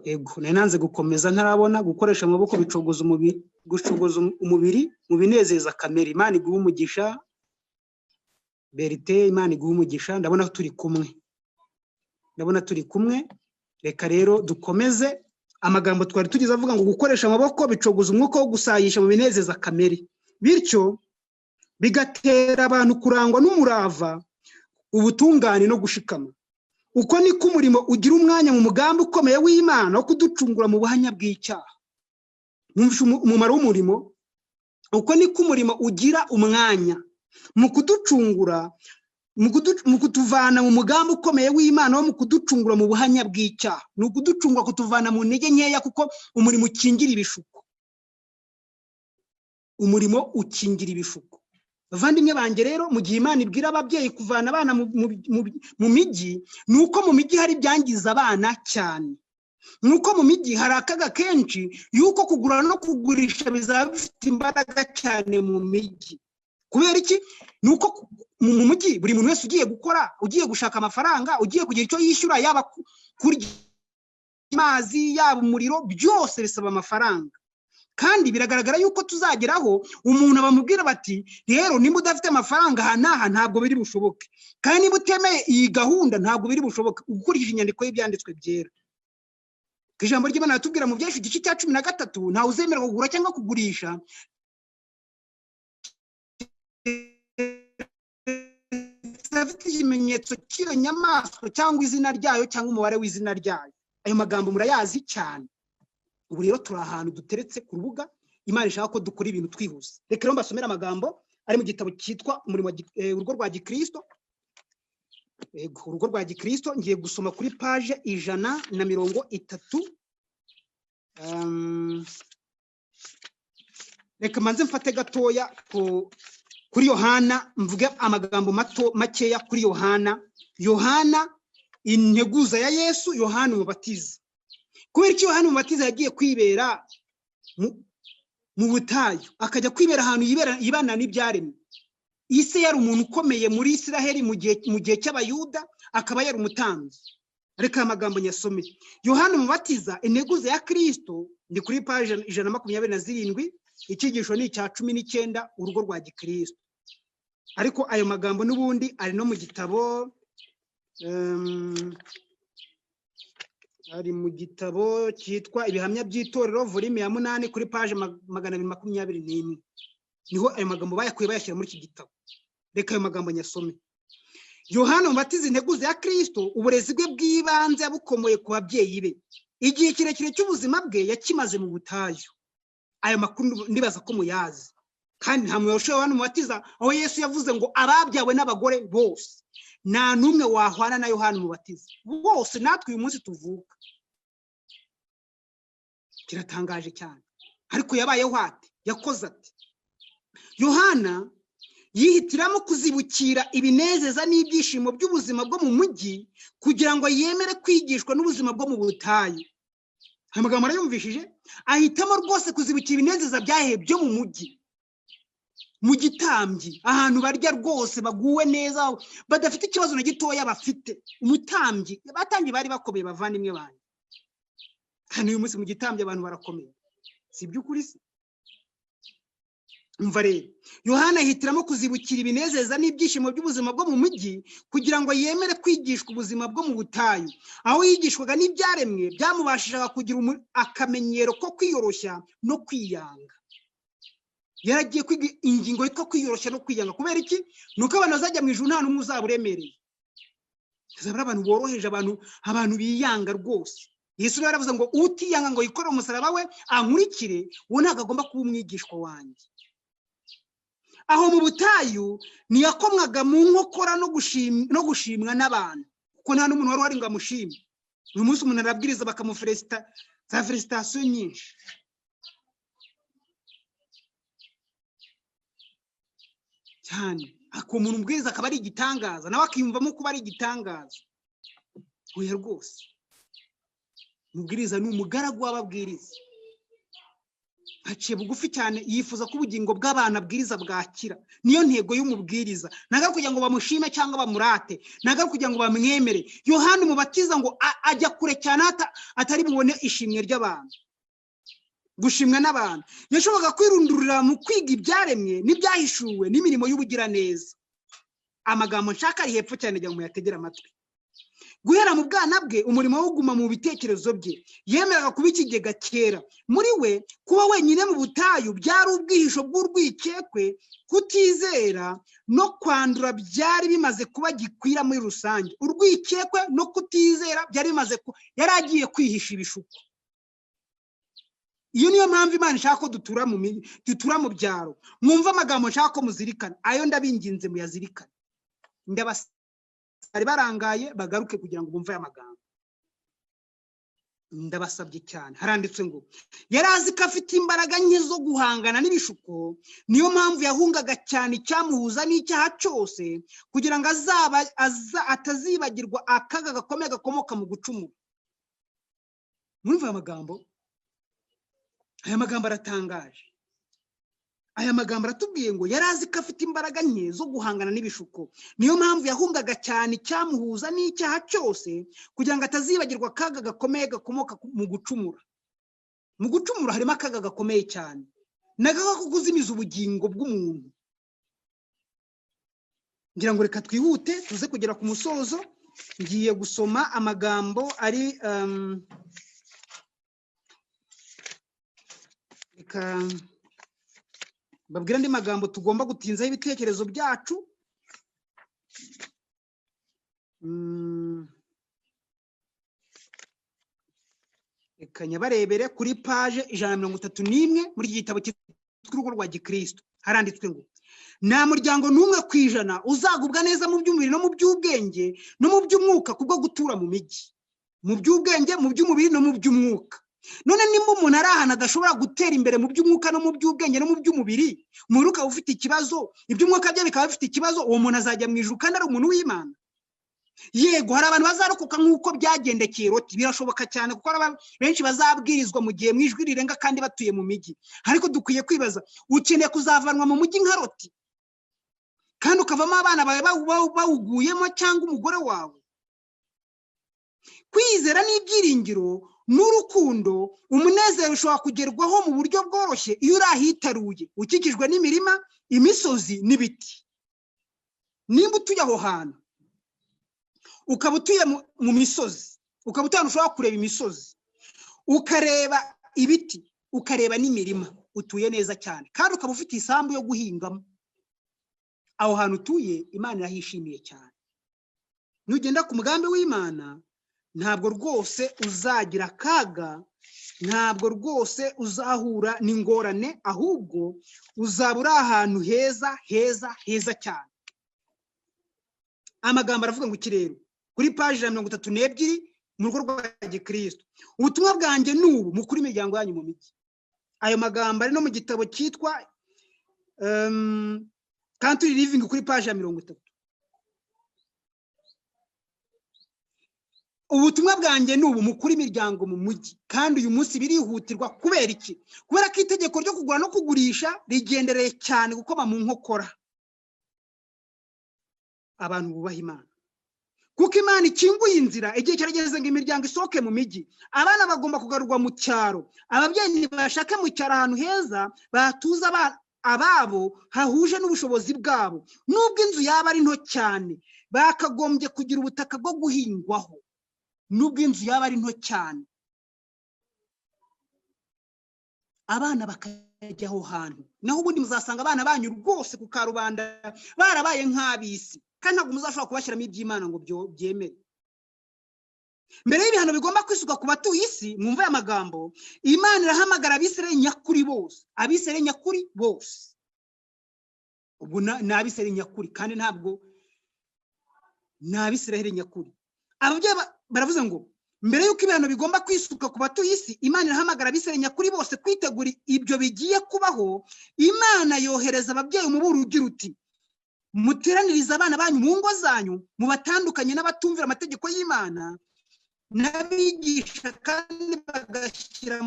Yego, nari nanze gukomeza ntarabona. Gukoresha amaboko bicogoza umubiri, gucogoza umubiri mu binezeza kamere. Imana iguha umugisha Berite, Imana iguha umugisha. Ndabona turi kumwe, ndabona turi kumwe. Reka rero dukomeze amagambo twari tugize avuga ngo gukoresha amaboko bicogoza umwuka wo gusayisha mu binezeza kamere, bityo bigatera abantu kurangwa n'umurava, ubutungane no gushikama. Uko niko umurimo ugira umwanya mu mugambi ukomeye w'Imana wo kuducungura mu buhanya bw'icyaha. Mwumvishe umumaro w'umurimo? Uko niko umurimo ugira umwanya mu kuducungura, mu kutuvana mu mugambi ukomeye w'Imana wo mu kuducungura mu buhanya bw'icyaha. Ni ukuducungura, kutuvana mu ntege nkeya, kuko umurimo ukingira ibishuko. Umurimo ukingira ibishuko. Bavandimwe banjye rero, mu gihe Imana ibwira ababyeyi kuvana abana mu mijyi, ni uko mu mijyi hari ibyangiza abana cyane. Ni uko mu mijyi hari akaga kenshi y'uko kugura no kugurisha bizaba bifite imbaraga cyane mu mijyi. Kubera iki? Ni uko mu mujyi buri muntu wese ugiye gukora, ugiye gushaka amafaranga, ugiye kugira icyo yishyura, yaba kurya, amazi, yaba umuriro, byose bisaba amafaranga. Kandi biragaragara yuko tuzageraho umuntu bamubwira bati rero nimba udafite amafaranga aha n'aha ntabwo biri bushoboke, kandi niba utemeye iyi gahunda ntabwo biri bushoboke, ukurikije inyandiko y'ibyanditswe byera. Ijambo ry'Imana riratubwira mu Byahishwe igice cya 13, ntawe uzemererwa kugura cyangwa kugurisha afite ikimenyetso cy'iyo nyamaswa cyangwa izina ryayo cyangwa umubare w'izina ryayo. Ayo magambo murayazi cyane. Ubu rero turi ahantu duteretse ku rubuga, Imana ishaka ko dukora ibintu twihuse. Reka rero mbasomere amagambo ari mu gitabo cyitwa umurimo urugo rwa Gikristo. Yego, urugo rwa Gikristo. Ngiye gusoma kuri page 130. Reka manze mfate gatoya kuri Yohana, mvuge amagambo mato makeya kuri Yohana. Yohana integuza ya Yesu, Yohana umubatiza. Kubera iki Yohana umubatiza yagiye kwibera mu butayu, akajya kwibera ahantu yibana n'ibyaremwe? Ise yari umuntu ukomeye muri Isiraheli mu gihe cy'Abayuda, akaba yari umutambyi. Reka amagambo nyasome. Yohana umubatiza integuza ya Kristo, ndi kuri page 127, icyigisho ni icya 19, urugo rwa Gikristo. Ariko ayo magambo n'ubundi ari no mu gitabo, ari mu gitabo cyitwa Ibihamya by'Itorero, volume ya 8, kuri page 221. Niho ayo magambo bayakuye bayashyira muri iki gitabo. Reka ayo magambo nyasome. Yohana umubatiza integuza ya Kristo, uburezi bwe bw'ibanze yabukomoye ku babyeyi be. Igihe kirekire cy'ubuzima bwe yakimaze mu butayu. Ayo makuru ndibaza ko muyazi. Kandi nta muntu Yohana umubatiza aho Yesu yavuze ngo ababyawe n'abagore bose, nta n'umwe wahwana na Yohana umubatiza. Bose natwe uyu munsi tuvuka. Kiratangaje cyane. Ariko yabayeho ate? Yakoze ate? Yohana yihitiramo kuzibukira ibinezeza n'ibyishimo by'ubuzima bwo mu mujyi kugira ngo yemere kwigishwa n'ubuzima bwo mu butayu. Aya magambo arayumvishije? Ahitamo rwose kuzibukira ibinezeza byahe byo mu mujyi, mu gitambyi, ahantu barya rwose baguwe neza, badafite ikibazo na gitoya bafite. Umutambyi, abatambyi bari bakomeye bavandimwe banjye. Hano uyu munsi mu gitambyi abantu barakomeye, si iby'ukuri se? Umva rero, Yohana ahitiramo kuzibukira ibinezeza n'ibyishimo by'ubuzima bwo mu mujyi kugira ngo yemere kwigishwa ubuzima bwo mu butayu, aho yigishwaga n'ibyaremwe byamubashishaga kugira akamenyero ko kwiyoroshya no kwiyanga. Yaragiye kwiga ingingo yitwa kwiyoroshya no kwiyanga. Kubera iki? Ni uko abantu bazajya mu ijuru nta n'umwe uzaba uremereye. Hazaba ari abantu boroheje, abantu biyanga rwose. Yesu rero yaravuze ngo utiyanga ngo yikorere umusaraba we ankurikire, uwo ntabwo agomba kuba umwigishwa wanjye. Aho mu butayu ntiyakomwaga mu nkokora no gushimwa n'abantu, kuko nta n'umuntu wari uhari ngo amushime. Uyu munsi umuntu arabwiriza bakamufelicita za felicitation nyinshi. Cyane ako umuntu ubwiriza akaba ari igitangaza, nawe akiyumvamo kuba ari igitangaza. Oya rwose, umubwiriza ni umugaragu w'ababwiriza. Aciye bugufi cyane, yifuza ko ubugingo bw'abantu abwiriza bwakira. Niyo ntego y'umubwiriza. Ntabwo ari kugira ngo bamushime cyangwa bamurate, ntabwo ari kugira ngo bamwemere. Yohani Umubatiza ngo ajya kure cyane atari bubone ishimwe ry'abantu, gushimwa n'abantu. Yashoboraga kwirundurira mu kwiga ibyaremwe n'ibyahishuwe n'imirimo y'ubugiraneza. Amagambo nshaka ari hepfo cyane, kugira ngo muyategere amatwi. Guhera mu bwana bwe, umurimo wo kuguma mu bitekerezo bye, yemeraga kuba ikigega cyera. Muri we, kuba wenyine mu butayu byari ubwihisho bw'urwikekwe. Kutizera no kwandura byari bimaze kuba gikwira muri rusange. Urwikekwe no kutizera byari bimaze, yari agiye kwihisha ibishuko. Iyo niyo mpamvu Imana ishaka ko dutura mu byaro. Mwumve amagambo nshaka ko muzirikana, ayo ndabinginze muyazirikane. Ndabasaba barangaye bagaruke kugira ngo bumve aya magambo, ndabasabye cyane. Haranditswe ngo yari azi ko afite imbaraga nke zo guhangana n'ibishuko. Niyo mpamvu yahungaga cyane icyamuhuza n'icyaha cyose, kugira ngo azaba atazibagirwa akaga gakomeye gakomoka mu gucumura. Mwumve aya magambo, aya magambo aratangaje. Aya magambo aratubwiye ngo yari azi ko afite imbaraga nke zo guhangana n'ibishuko. Niyo mpamvu yahungaga cyane icyamuhuza n'icyaha cyose, kugira ngo atazibagirwa akaga gakomeye gakomoka mu gucumura. Mu gucumura harimo akaga gakomeye cyane, ni akaga ko kuzimiza ubugingo bw'umuntu. Ngira ngo reka twihute tuze kugera ku musozo. Ngiye gusoma amagambo ari reka babwira andi magambo tugomba gutinzaho ibitekerezo byacu. Reka nyabarebere kuri paje 131 muri iki gitabo cyitwa Urugo rwa Gikristo. Haranditswe ngo nta muryango n'umwe ku ijana uzagubwa neza mu by'umubiri no mu by'ubwenge no mu by'umwuka kubwo gutura mu mijyi. Mu by'ubwenge, mu by'umubiri no mu by'umwuka. None nimba umuntu ari ahantu adashobora gutera imbere mu by'umwuka no mu by'ubwenge no mu by'umubiri, umubiri ukaba ufite ikibazo, iby'umwuka bye bikaba bifite ikibazo, uwo muntu azajya mu ijuru kandi ari umuntu w'Imana? Yego, hari abantu bazarokoka nk'uko byagendekeye Loti, birashoboka cyane kuko benshi bazabwirizwa mu gihe mu ijwi rirenga kandi batuye mu mijyi. Ariko dukwiye kwibaza, ukeneye kuzavanwa mu mujyi nka Loti kandi ukavamo abana bawe bawuguyemo cyangwa umugore wawe? Kwizera n'ibyiringiro n'urukundo, umunezero ushobora kugerwaho mu buryo bworoshye iyo uri ahitaruye, ukikijwe n'imirima, imisozi n'ibiti. Nimba utuye aho hantu, ukaba utuye mu misozi, ukaba utuye ahantu ushobora kureba imisozi, ukareba ibiti, ukareba n'imirima, utuye neza cyane, kandi ukaba ufite isambu yo guhingamo, aho hantu utuye Imana irahishimiye cyane. Nugenda ku mugambi w'Imana, ntabwo rwose uzagira akaga, ntabwo rwose uzahura n'ingorane, ahubwo uzaba uri ahantu heza heza heza cyane. Amagambo aravuga ngo iki rero kuri paji 32 mu rugo rwa Gikristo: ubutumwa bwanjye ni ubu, mukure imiryango yanyu mu mijyi. Ayo magambo ari no mu gitabo cyitwa Country Living kuri paji 30. Ubutumwa bwanjye ni ubu, mukure imiryango mu mujyi. Kandi uyu munsi birihutirwa. Kubera iki? Kubera ko itegeko ryo kugura no kugurisha rigendereye cyane gukoma mu nkokora abantu bubaha Imana. Kuko Imana ikinguye inzira, igihe kirageze ngo imiryango isohoke mu mijyi. Abana bagomba kugarurwa mu cyaro, ababyeyi bashake mu cyaro ahantu heza batuza ababo hahuje n'ubushobozi bwabo. Nubwo inzu yaba ari nto cyane, bakagombye kugira ubutaka bwo guhingwaho. Nubwo inzu yaba ari nto cyane, abana bakajya aho hantu. Naho ubundi muzasanga abana banyu rwose ku karubanda barabaye nk'ab'isi, kandi ntabwo muzashobora kubashyiramo iby'Imana ngo byemere. Mbere y'ibihano bigomba kwisuka ku batuye isi, mwumve aya magambo, Imana irahamagara Abisirayeli nyakuri bose, Abisirayeli nyakuri bose. Ubu ni Abisirayeli nyakuri, kandi ntabwo ni Abisirayeli nyakuri. Ababyeyi baravuze ngo mbere y'uko ibihano bigomba kwisuka ku batuye isi, Imana irahamagara Abisirayeli nyakuri bose kwitegura ibyo bigiye kubaho. Imana yohereza ababyeyi umuburo ugira uti: muteranirize abana banyu mu ngo zanyu, mubatandukanye n'abatumvira amategeko y'Imana. N'abigisha kandi bagashyira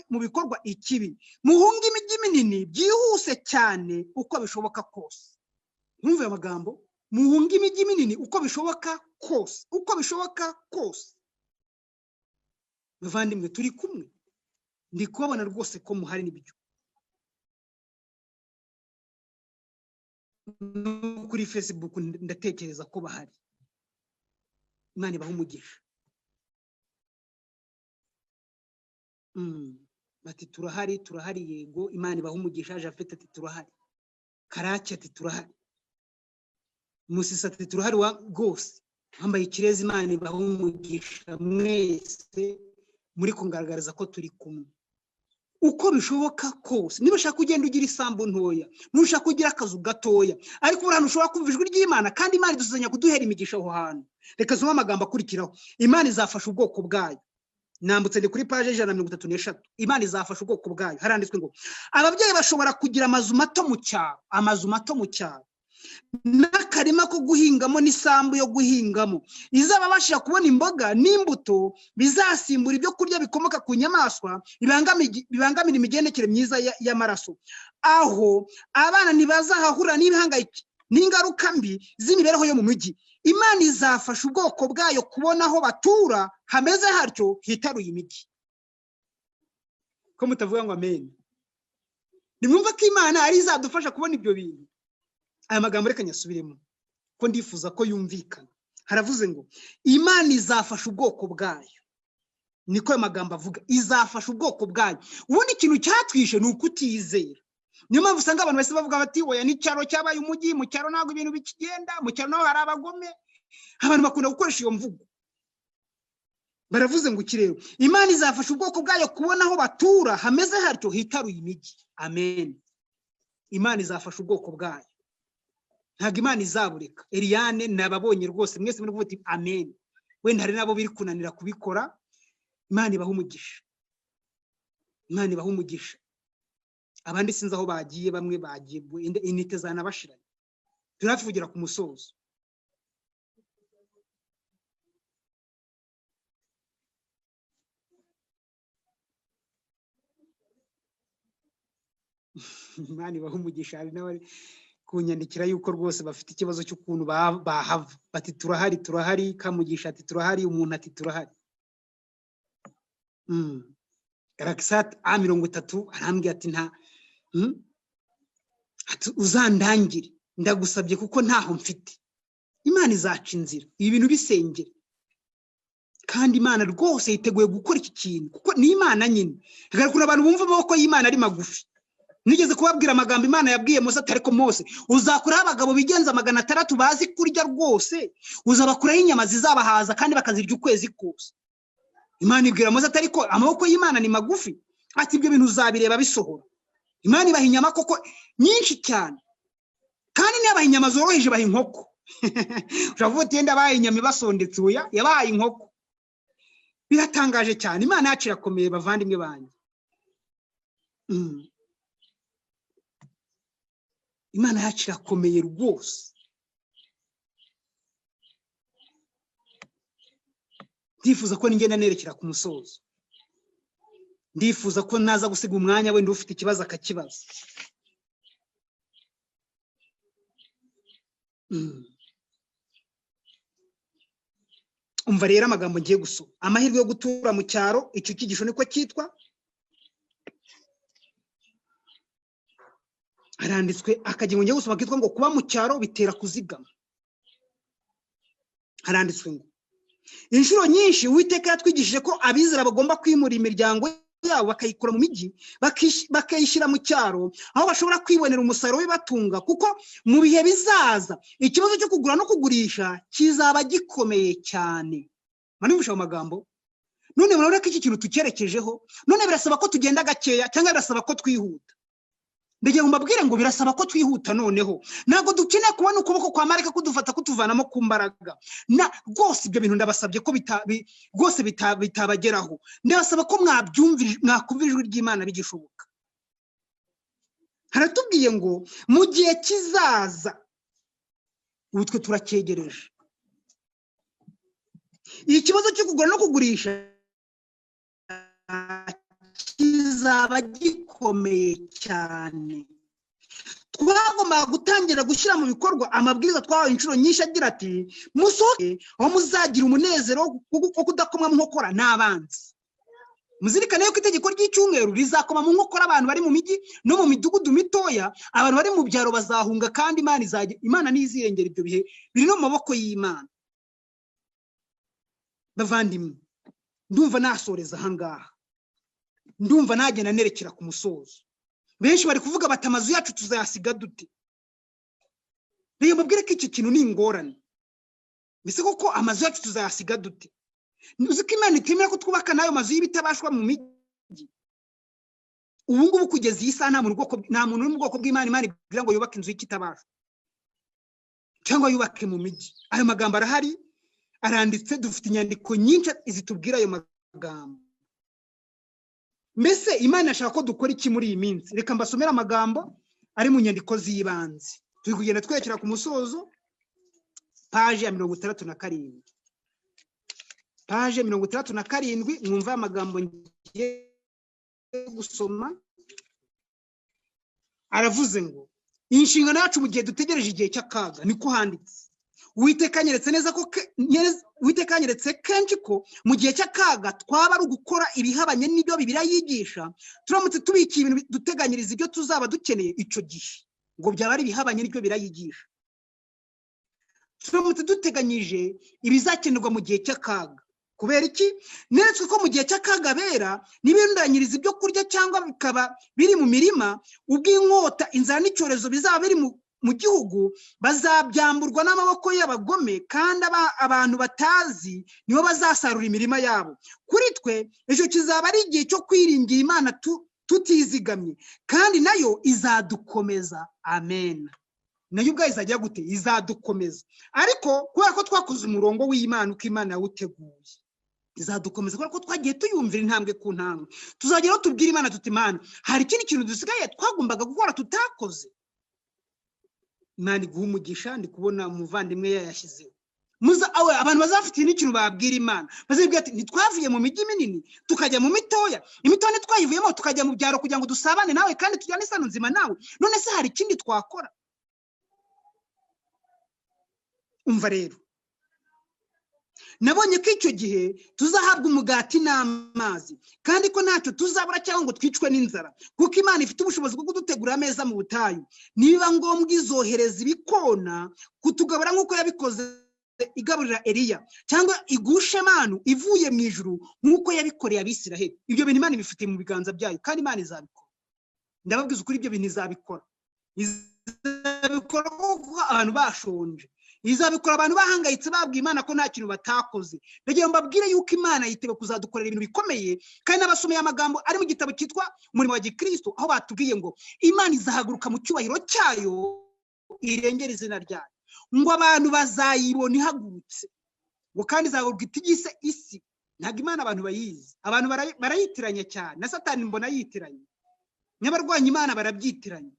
mu bikorwa ikibi. Muhunge imijyi minini byihuse cyane uko bishoboka kose. Mwumve aya magambo, muhunge imijyi minini uko bishoboka kose, uko bishoboka kose. Bavandimwe, turi kumwe, ndi kubabona rwose ko muhari n'ibyo. Kuri Facebook ndatekereza ko bahari. Imana ibahe umugisha. Bati turahari, turahari, yego. Imana ibahe umugisha. Jafete ati turahari, Karake ati turahari, Musisi ati turahari rwose, wambaye ikirezi. Imana ibahe umugisha mwese muri kungaragariza ko turi kumwe uko bishoboka kose. Niba ushaka ugenda ugira isambu ntoya, nushaka ugira akazu gatoya, ariko uri ahantu ushobora kumva ijwi ry'Imana, kandi Imana idusuzanya kuduhera imigisha aho hantu. Reka zumve amagambo akurikiraho. Imana izafasha ubwoko bwayo. Nambutse ndi kuri paje 133. Imana izafasha ubwoko bwayo. Haranditswe ngo ababyeyi bashobora kugira amazu mato mu cyaro, amazu mato mu cyaro, n'akarima ko guhingamo n'isambu yo guhingamo, izababasha kubona imboga n'imbuto bizasimbura ibyo kurya bikomoka ku nyamaswa bibangamira imigendekere myiza y'amaraso. Aho abana ntibazahahurira n'ingaruka mbi z'imibereho yo mu mujyi. Imana izafasha ubwoko bwayo kubona aho batura hameze hatyo hitaruye imijyi. Ko mutavuga ngo amen? Nimwumva ko Imana ari izadufasha kubona ibyo bintu. Aya magambo reka nyasubiremo ko ndifuza ko yumvikana. Haravuze ngo Imana izafasha ubwoko bwayo. Niko ayo magambo avuga, izafasha ubwoko bwayo. Ubundi ikintu cyatwishe ni ukutizera. Niyo mpamvu usanga abantu bose bavuga bati oya n'icyaro cyabaye umujyi, mu cyaro ntabwo ibintu bikigenda, mu cyaro naho hari abagome. Abantu bakunda gukoresha iyo mvugo. Baravuze ngo iki rero, Imana izafasha ubwoko bwayo kubona aho batura hameze hatyo hitaruye imijyi. Amen. Imana izafasha ubwoko bwayo. Ntabwo Imana izabureka. Eliane nababonye rwose mwese muri kuvuga amen. Wenda hari nabo biri kunanira kubikora. Imana ibaha umugisha. Imana ibaha umugisha. Abandi sinzi aho bagiye, bamwe bagiye inite zanabashiranye. Turi hafi kugera ku musozo. Imana ibaha umugisha. Hari n'abari kunyandikira yuko rwose bafite ikibazo cy'ukuntu bahava, bati turahari, turahari. Kamugisha ati turahari, umuntu ati turahari. Galaxat A30 arambwira ati nta uzandangire, ndagusabye kuko ntaho mfite. Imana izaca inzira, ibi bintu bisengere. Kandi Imana rwose yiteguye gukora iki kintu kuko ni Imana nyine. Hagarukura abantu bumva amaboko y'Imana ari magufi. Nigeze kubabwira amagambo Imana yabwiye Mose ati ariko Mose uzakuraho abagabo bigenza 600 bazi kurya rwose, uzabakuraho inyama zizabahaza kandi bakazirya ukwezi kose. Imana ibwira Mose ati ariko amaboko y'Imana ni magufi, ati ibyo bintu uzabireba bisohora. Imana ibaha inyama koko nyinshi cyane, kandi ntiyabaha inyama zoroheje, baha inkoko. Ushobora kuvuga uti bahaye inyama ibasondetse, oya yabahaye inkoko. Biratangaje cyane. Imana yacu irakomeye bavandimwe banjye. Imana yacu irakomeye rwose. Ndifuza ko ningenda nerekera ku musozo. Ndifuza ko naza gusiga umwanya wenda ufite ikibazo akakibaza. Umva rero amagambo ngiye gusoma. Amahirwe yo gutura mu cyaro, icyo cyigisho niko cyitwa. Haranditswe akagingo ngiye gusoma kitwa ngo kuba mu cyaro bitera kuzigama. Haranditswe ngo inshuro nyinshi Uwiteka yatwigishije ko abizera bagomba kwimura imiryango yabo bakayikura mu mijyi bakayishyira mu cyaro, aho bashobora kwibonera umusaruro w'ibatunga, kuko mu bihe bizaza ikibazo cyo kugura no kugurisha kizaba gikomeye cyane. Manumvisha ayo magambo? None murabona ko iki kintu tucyerekejeho. None birasaba ko tugenda gakeya cyangwa birasaba ko twihuta? Ndagira ngo mbabwire ngo birasaba ko twihuta noneho. Ntabwo dukeneye kubona ukuboko kwa marayika kudufata kutuvanamo ku mbaraga. Na rwose ibyo bintu ndabasabye ko rwose bitabageraho. Ndabasaba ko mwakumvira ijwi ry'Imana bigishoboka. Haratubwiye ngo mu gihe kizaza, ubu twe turacyegereje. Ikibazo cyo kugura no kugurisha kizaba gikomeye cyane. Twagombaga gutangira gushyira mu bikorwa amabwiriza twahawe inshuro nyinshi agira ati musohoke aho muzagira umunezero wo kudakomwa mu nkokora n'abanzi. Muzirikane yuko itegeko ry'icyumweru rizakoma mu nkokora abantu bari mu mijyi no mu midugudu mitoya, abantu bari mu byaro bazahunga, kandi Imana ntizirengera ibyo bihe biri no mu maboko y'Imana. Bavandimwe, ndumva nasoreza ahangaha, ndumva nagenda nerekera ku musozo. Benshi bari kuvuga bati amazu yacu tuzayasiga dute? Reka mbabwire ko iki kintu ni ingorane. Mbese koko amazu yacu tuzayasiga dute? Uzi ko Imana itemera ko twubaka n'ayo mazu y'ibitabashwa mu mijyi. Ubu ngubu kugeza iyi saha nta muntu uri mu bwoko bw'Imana Imana ibwira ngo yubake inzu y'ikitabashwa cyangwa yubake mu mijyi. Ayo magambo arahari, aranditse, dufite inyandiko nyinshi zitubwira ayo magambo. Mbese Imana ashaka ko dukora iki muri iyi minsi? Reka mbasomere amagambo ari mu nyandiko z'ibanze. Turi kugenda twerekera ku musozo, paje ya 67. Paje 67, mwumva amagambo ngiye gusoma. Aravuze ngo inshingano yacu mu gihe dutegereje igihe cy'akaga, niko handitse. Uwiteka anyeretse neza ko Uwiteka anyeretse kenshi ko mu gihe cy'akaga twaba ari ugukora ibihabanye n'ibyo Bibiliya yigisha, turamutse tubikiye ibintu duteganyiriza ibyo tuzaba dukeneye icyo gihe, ngo byaba ari ibihabanye n'ibyo Bibiliya yigisha. Turamutse duteganyije ibizakenerwa mu gihe cy'akaga. Kubera iki? Neretswe ko mu gihe cy'akaga bera n'ibirundanyiriza ibyo kurya cyangwa bikaba biri mu mirima, ubw'inkota, inzara n'icyorezo bizaba biri mu gihugu, bazabyamburwa n'amaboko y'abagome, kandi abantu batazi nibo bazasarura imirima yabo. Kuri twe icyo kizaba ari igihe cyo kwiringira Imana tutizigamye, kandi nayo izadukomeza. Amen. Nayo ubwayo izajya gute? Izadukomeza. Ariko kubera ko twakoze umurongo w'Imana uko Imana yawuteguye, izadukomeza kubera ko twagiye tuyumvira intambwe ku ntambwe. Tuzageraho tubwire Imana tuti Imana, hari ikindi kintu dusigaye twagombaga gukora tutakoze. Imana iguha umugisha. Ndi kubona umuvandimwe yayashyizeho. Abantu bazafite n'ikintu babwira Imana, bazibwira ati ntitwavuye mu mijyi minini tukajya mu mitoya, imitoya ntitwayivuyemo tukajya mu byaro kugira ngo dusabane nawe kandi tujyane isano nzima nawe. None se hari ikindi twakora? Umva rero, nabonye ko icyo gihe tuzahabwa umugati n'amazi, kandi ko ntacyo tuzabura cyangwa ngo twicwe n'inzara, kuko Imana ifite ubushobozi bwo kudutegurira ameza mu butayu. Niba ngombwa izohereza ibikona kutugabura nk'uko yabikoze igaburira Eliya, cyangwa igushe manu ivuye mu ijuru nk'uko yabikoreye Abisiraheli. Ibyo bintu Imana ibifite mu biganza byayo, kandi Imana izabikora. Ndababwiza ukuri, ibyo bintu izabikora. Izabikora kuko abantu bashonje, izabikora abantu bahangayitse babwiye Imana ko nta kintu batakoze. Ndagira ngo mbabwire yuko Imana yiteguye kuzadukorera ibintu bikomeye, kandi n'abasomeye amagambo ari mu gitabo cyitwa Umurimo wa Gikristo, aho batubwiye ngo Imana izahaguruka mu cyubahiro cyayo irengera izina ryayo, ngo abantu bazayibona ihagurutse, ngo kandi izahaguruka itigise isi. Ntabwo Imana abantu bayizi, abantu barayitiranya cyane, na Satani mbona yitiranye, n'abarwanya Imana barabyitiranya,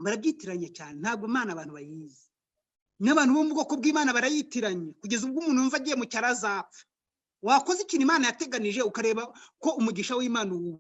barabyitiranya cyane. Ntabwo Imana abantu bayizi, n'abantu bo mu bwoko bw'Imana barayitiranye, kugeza ubwo umuntu yumva agiye mu cyaro azapfa. Wakoze ikintu Imana yateganije ukareba ko umugisha w'Imana uwo.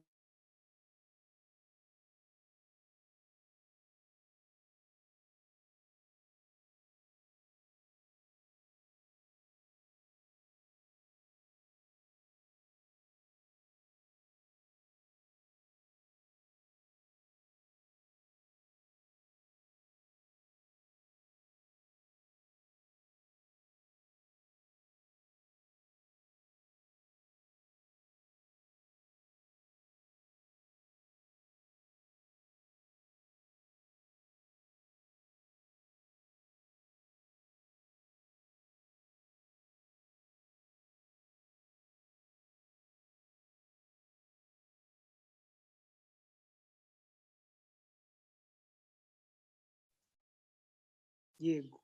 Yego,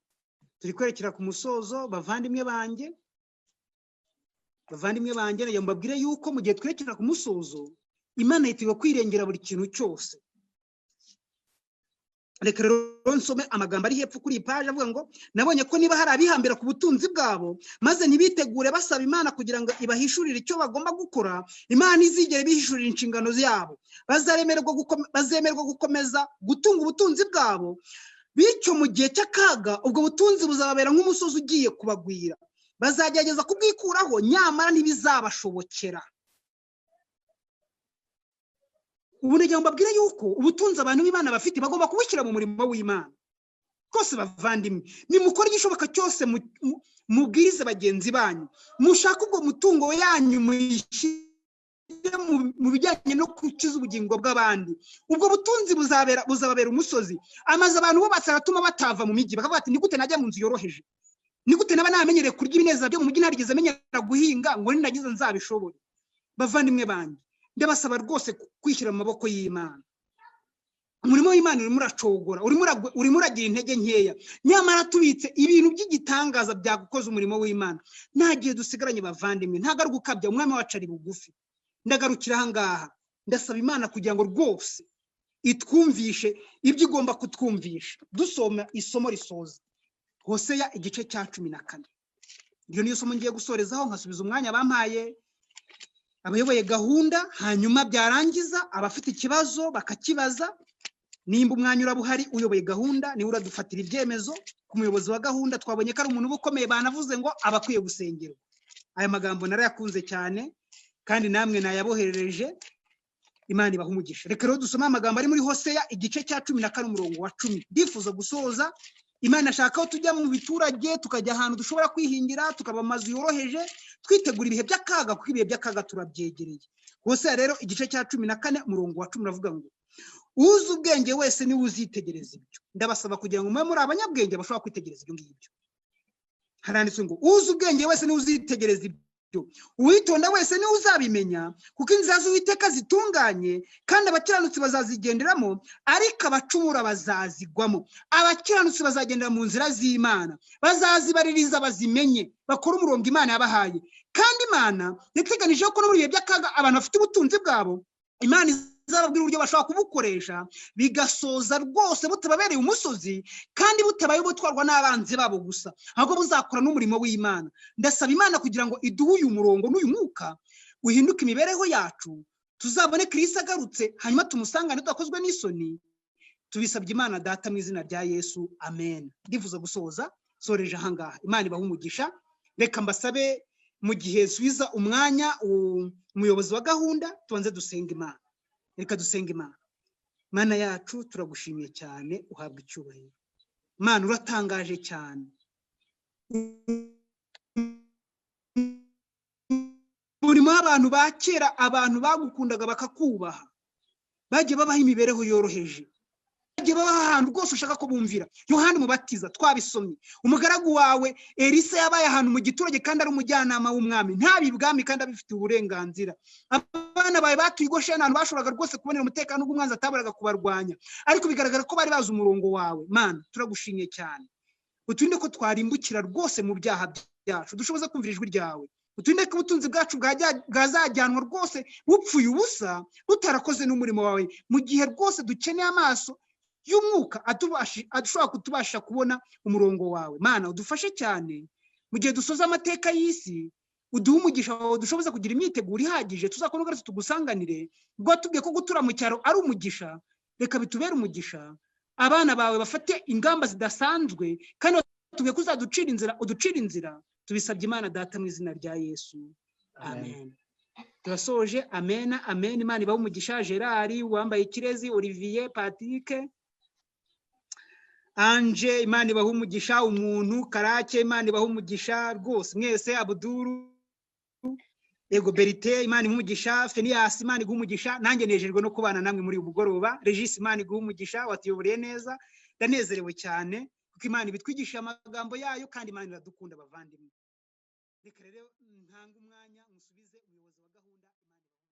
turi kwerekera ku musozo. Bavandimwe banjye, nagira ngo mbabwire yuko mu gihe twerekera ku musozo, Imana yiteguye kwirengera buri kintu cyose. Reka rero nsome amagambo ari hepfo kuri iyi paji avuga ngo: "Nabonye ko niba hari abihambira ku butunzi bwabo maze ntibitegure basaba Imana kugira ngo ibahishurire icyo bagomba gukora, Imana izigera ibihishurira inshingano yabo, bazemerwa gukomeza gutunga ubutunzi bwabo. Bityo mu gihe cy'akaga ubwo butunzi buzababera nk'umusozi ugiye kubagwira. Bazagerageza kubwikuraho, nyamara ntibizabashobokera." Ubu nagira ngo mbabwire yuko ubutunzi abantu b'Imana bafite bagomba kubushyira mu murimo w'Imana rwose. Bavandimwe, nimukore igishoboka cyose, mubwirize bagenzi banyu, mushake ubwo mutungo yanyu muyishyire mu bijyanye no gukiza ubugingo bw'abandi. Ubwo butunzi buzababera umusozi. Amazu abantu bubatse aratuma batava mu mijyi, bakavuga bati: "Ni gute najya mu nzu yoroheje? Ni gute naba namenyereye kurya ibinezeza byo mu mujyi, ntarigeze menyera guhinga ngo ninagize nzabishobore?" Bavandimwe banjye, ndabasaba rwose kwishyira mu maboko y'Imana. Umurimo w'Imana urimo uracogora, urimo uragira intege nkeya, nyamara tubitse ibintu by'igitangaza byagukoza umurimo w'Imana. Nta gihe dusigaranye, bavandimwe, ntabwo ari gukabya, umwami wacu ari bugufi. Ndagarukira aha ngaha. Ndasaba Imana kugira ngo rwose itwumvishe ibyo igomba kutwumvisha. Dusoma isomo risoza, Hoseya igice cya 14. Iyo niyo somo ngiye gusorezaho, nkasubiza umwanya bampaye abayoboye gahunda, hanyuma byarangiza abafite ikibazo bakakibaza nimba umwanya uraba uhari. Uyoboye gahunda niwe uradufatira ibyemezo. Ku muyobozi wa gahunda twabonye ko ari umuntu uba ukomeye, banavuze ngo aba akwiye gusengerwa. Aya magambo narayakunze cyane kandi namwe nayaboherereje. Imana ibaha umugisha. Reka rero dusome amagambo ari muri Hoseya igice cya 14, umurongo wa 10. Ndifuza gusoza. Imana ashaka aho tujya mu biturage, tukajya ahantu dushobora kwihingira, tukaba amazu yoroheje, twitegura ibihe by'akaga, kuko ibihe by'akaga turabyegereye. Hoseya rero igice cya 14, umurongo wa 10, uravuga ngo: "Uzi ubwenge wese niwe uzitegereza ibyo." Ndabasaba kugira ngo mube muri abanyabwenge bashobora kwitegereza ibyo ngibyo. Haranditswe ngo: "Uzi ubwenge wese niwe uzitegereza ibyo, uwitonda wese niwe uzabimenya, kuko inzira z'Uwiteka zitunganye, kandi abakiranutsi bazazigenderamo, ariko abacumura bazazigwamo." Abakiranutsi bazagendera mu nzira z'Imana, bazazibaririza bazimenye, bakore umurongo Imana yabahaye. Kandi Imana yateganije ko no muri ibihe by'akaga abantu bafite ubutunzi bwabo, Imana izababwira uburyo bashobora kubukoresha bigasoza rwose butababereye umusozi, kandi butabaye ubutwarwa n'abanzi babo gusa, ahubwo buzakora n'umurimo w'Imana. Ndasaba Imana kugira ngo iduhe uyu murongo n'uyu mwuka uhinduke imibereho yacu, tuzabone Kirisi agarutse, hanyuma tumusangane tudakozwe n'isoni. Tubisabye Imana Data mu izina rya Yesu, amen. Ndifuza gusoza soreje ahangaha. Imana ibahe umugisha. Reka mbasabe mu gihe nsubiza umwanya umuyobozi wa gahunda, tubanze dusenga Imana. Reka dusenga Imana. Mana yacu, turagushimiye cyane, uhabwa icyubahiro. Mana, uratangaje cyane. Umurimo w'abantu ba kera, abantu bagukundaga bakakubaha, bagiye babaho imibereho yoroheje, bagiye babaho ahantu rwose ushaka ko bumvira. Yohani Mubatiza twabisomye, umugaragu wawe Elisa yabaye ahantu mu giturage kandi ari umujyanama w'umwami, ntabe ibwami kandi abifitiye uburenganzira. Abana bawe batuye i Gosheni, ahantu bashoboraga rwose kubonera umutekano ubwo umwanzi ataburaga kubarwanya, ariko bigaragara ko bari bazi umurongo wawe. Mana, turagushimiye cyane. Uturinde ko twarimbukira rwose mu byaha byacu, dushoboze kumvira ijwi ryawe. Uturinde ko ubutunzi bwacu bwazajyanwa rwose bupfuye ubusa, butarakoze n'umurimo wawe, mu gihe rwose dukeneye amaso y'umwuka ashobora kutubasha kubona umurongo wawe. Mana, udufashe cyane mu gihe dusoza amateka y'isi, uduhe umugisha wawe, dushoboze kugira imyiteguro ihagije, tuzakora ugarutse tugusanganire. Ubwo watubwiye ko gutura mu cyaro ari umugisha, reka bitubere umugisha. Abana bawe bafate ingamba zidasanzwe, kandi watubwiye ko uzaducira inzira, uducira inzira. Tubisabye Imana Data mu izina rya Yesu, amen. Turasoje. Amena, amen. Imana ibahe umugisha. Gerard wambaye ikirezi, Olivier, Patrick, Anje, Imana ibahe umugisha. Umuntu Karake, Imana ibahe umugisha rwose mwese. Abuduru, yego, Berite, Imana imuhe umugisha. Feniyasi, Imana iguhe umugisha. Nanjye nejejwe no kubana namwe muri uyu mugoroba. Regis, Imana iguhe umugisha, watuyoboriye neza. Ndanezerewe cyane kuko Imana ibitwigisha amagambo yayo, kandi Imana iradukunda, bavandimwe. Reka rero ntange umwanya musubize umuyobozi wa gahunda. Imana ibahe umugisha.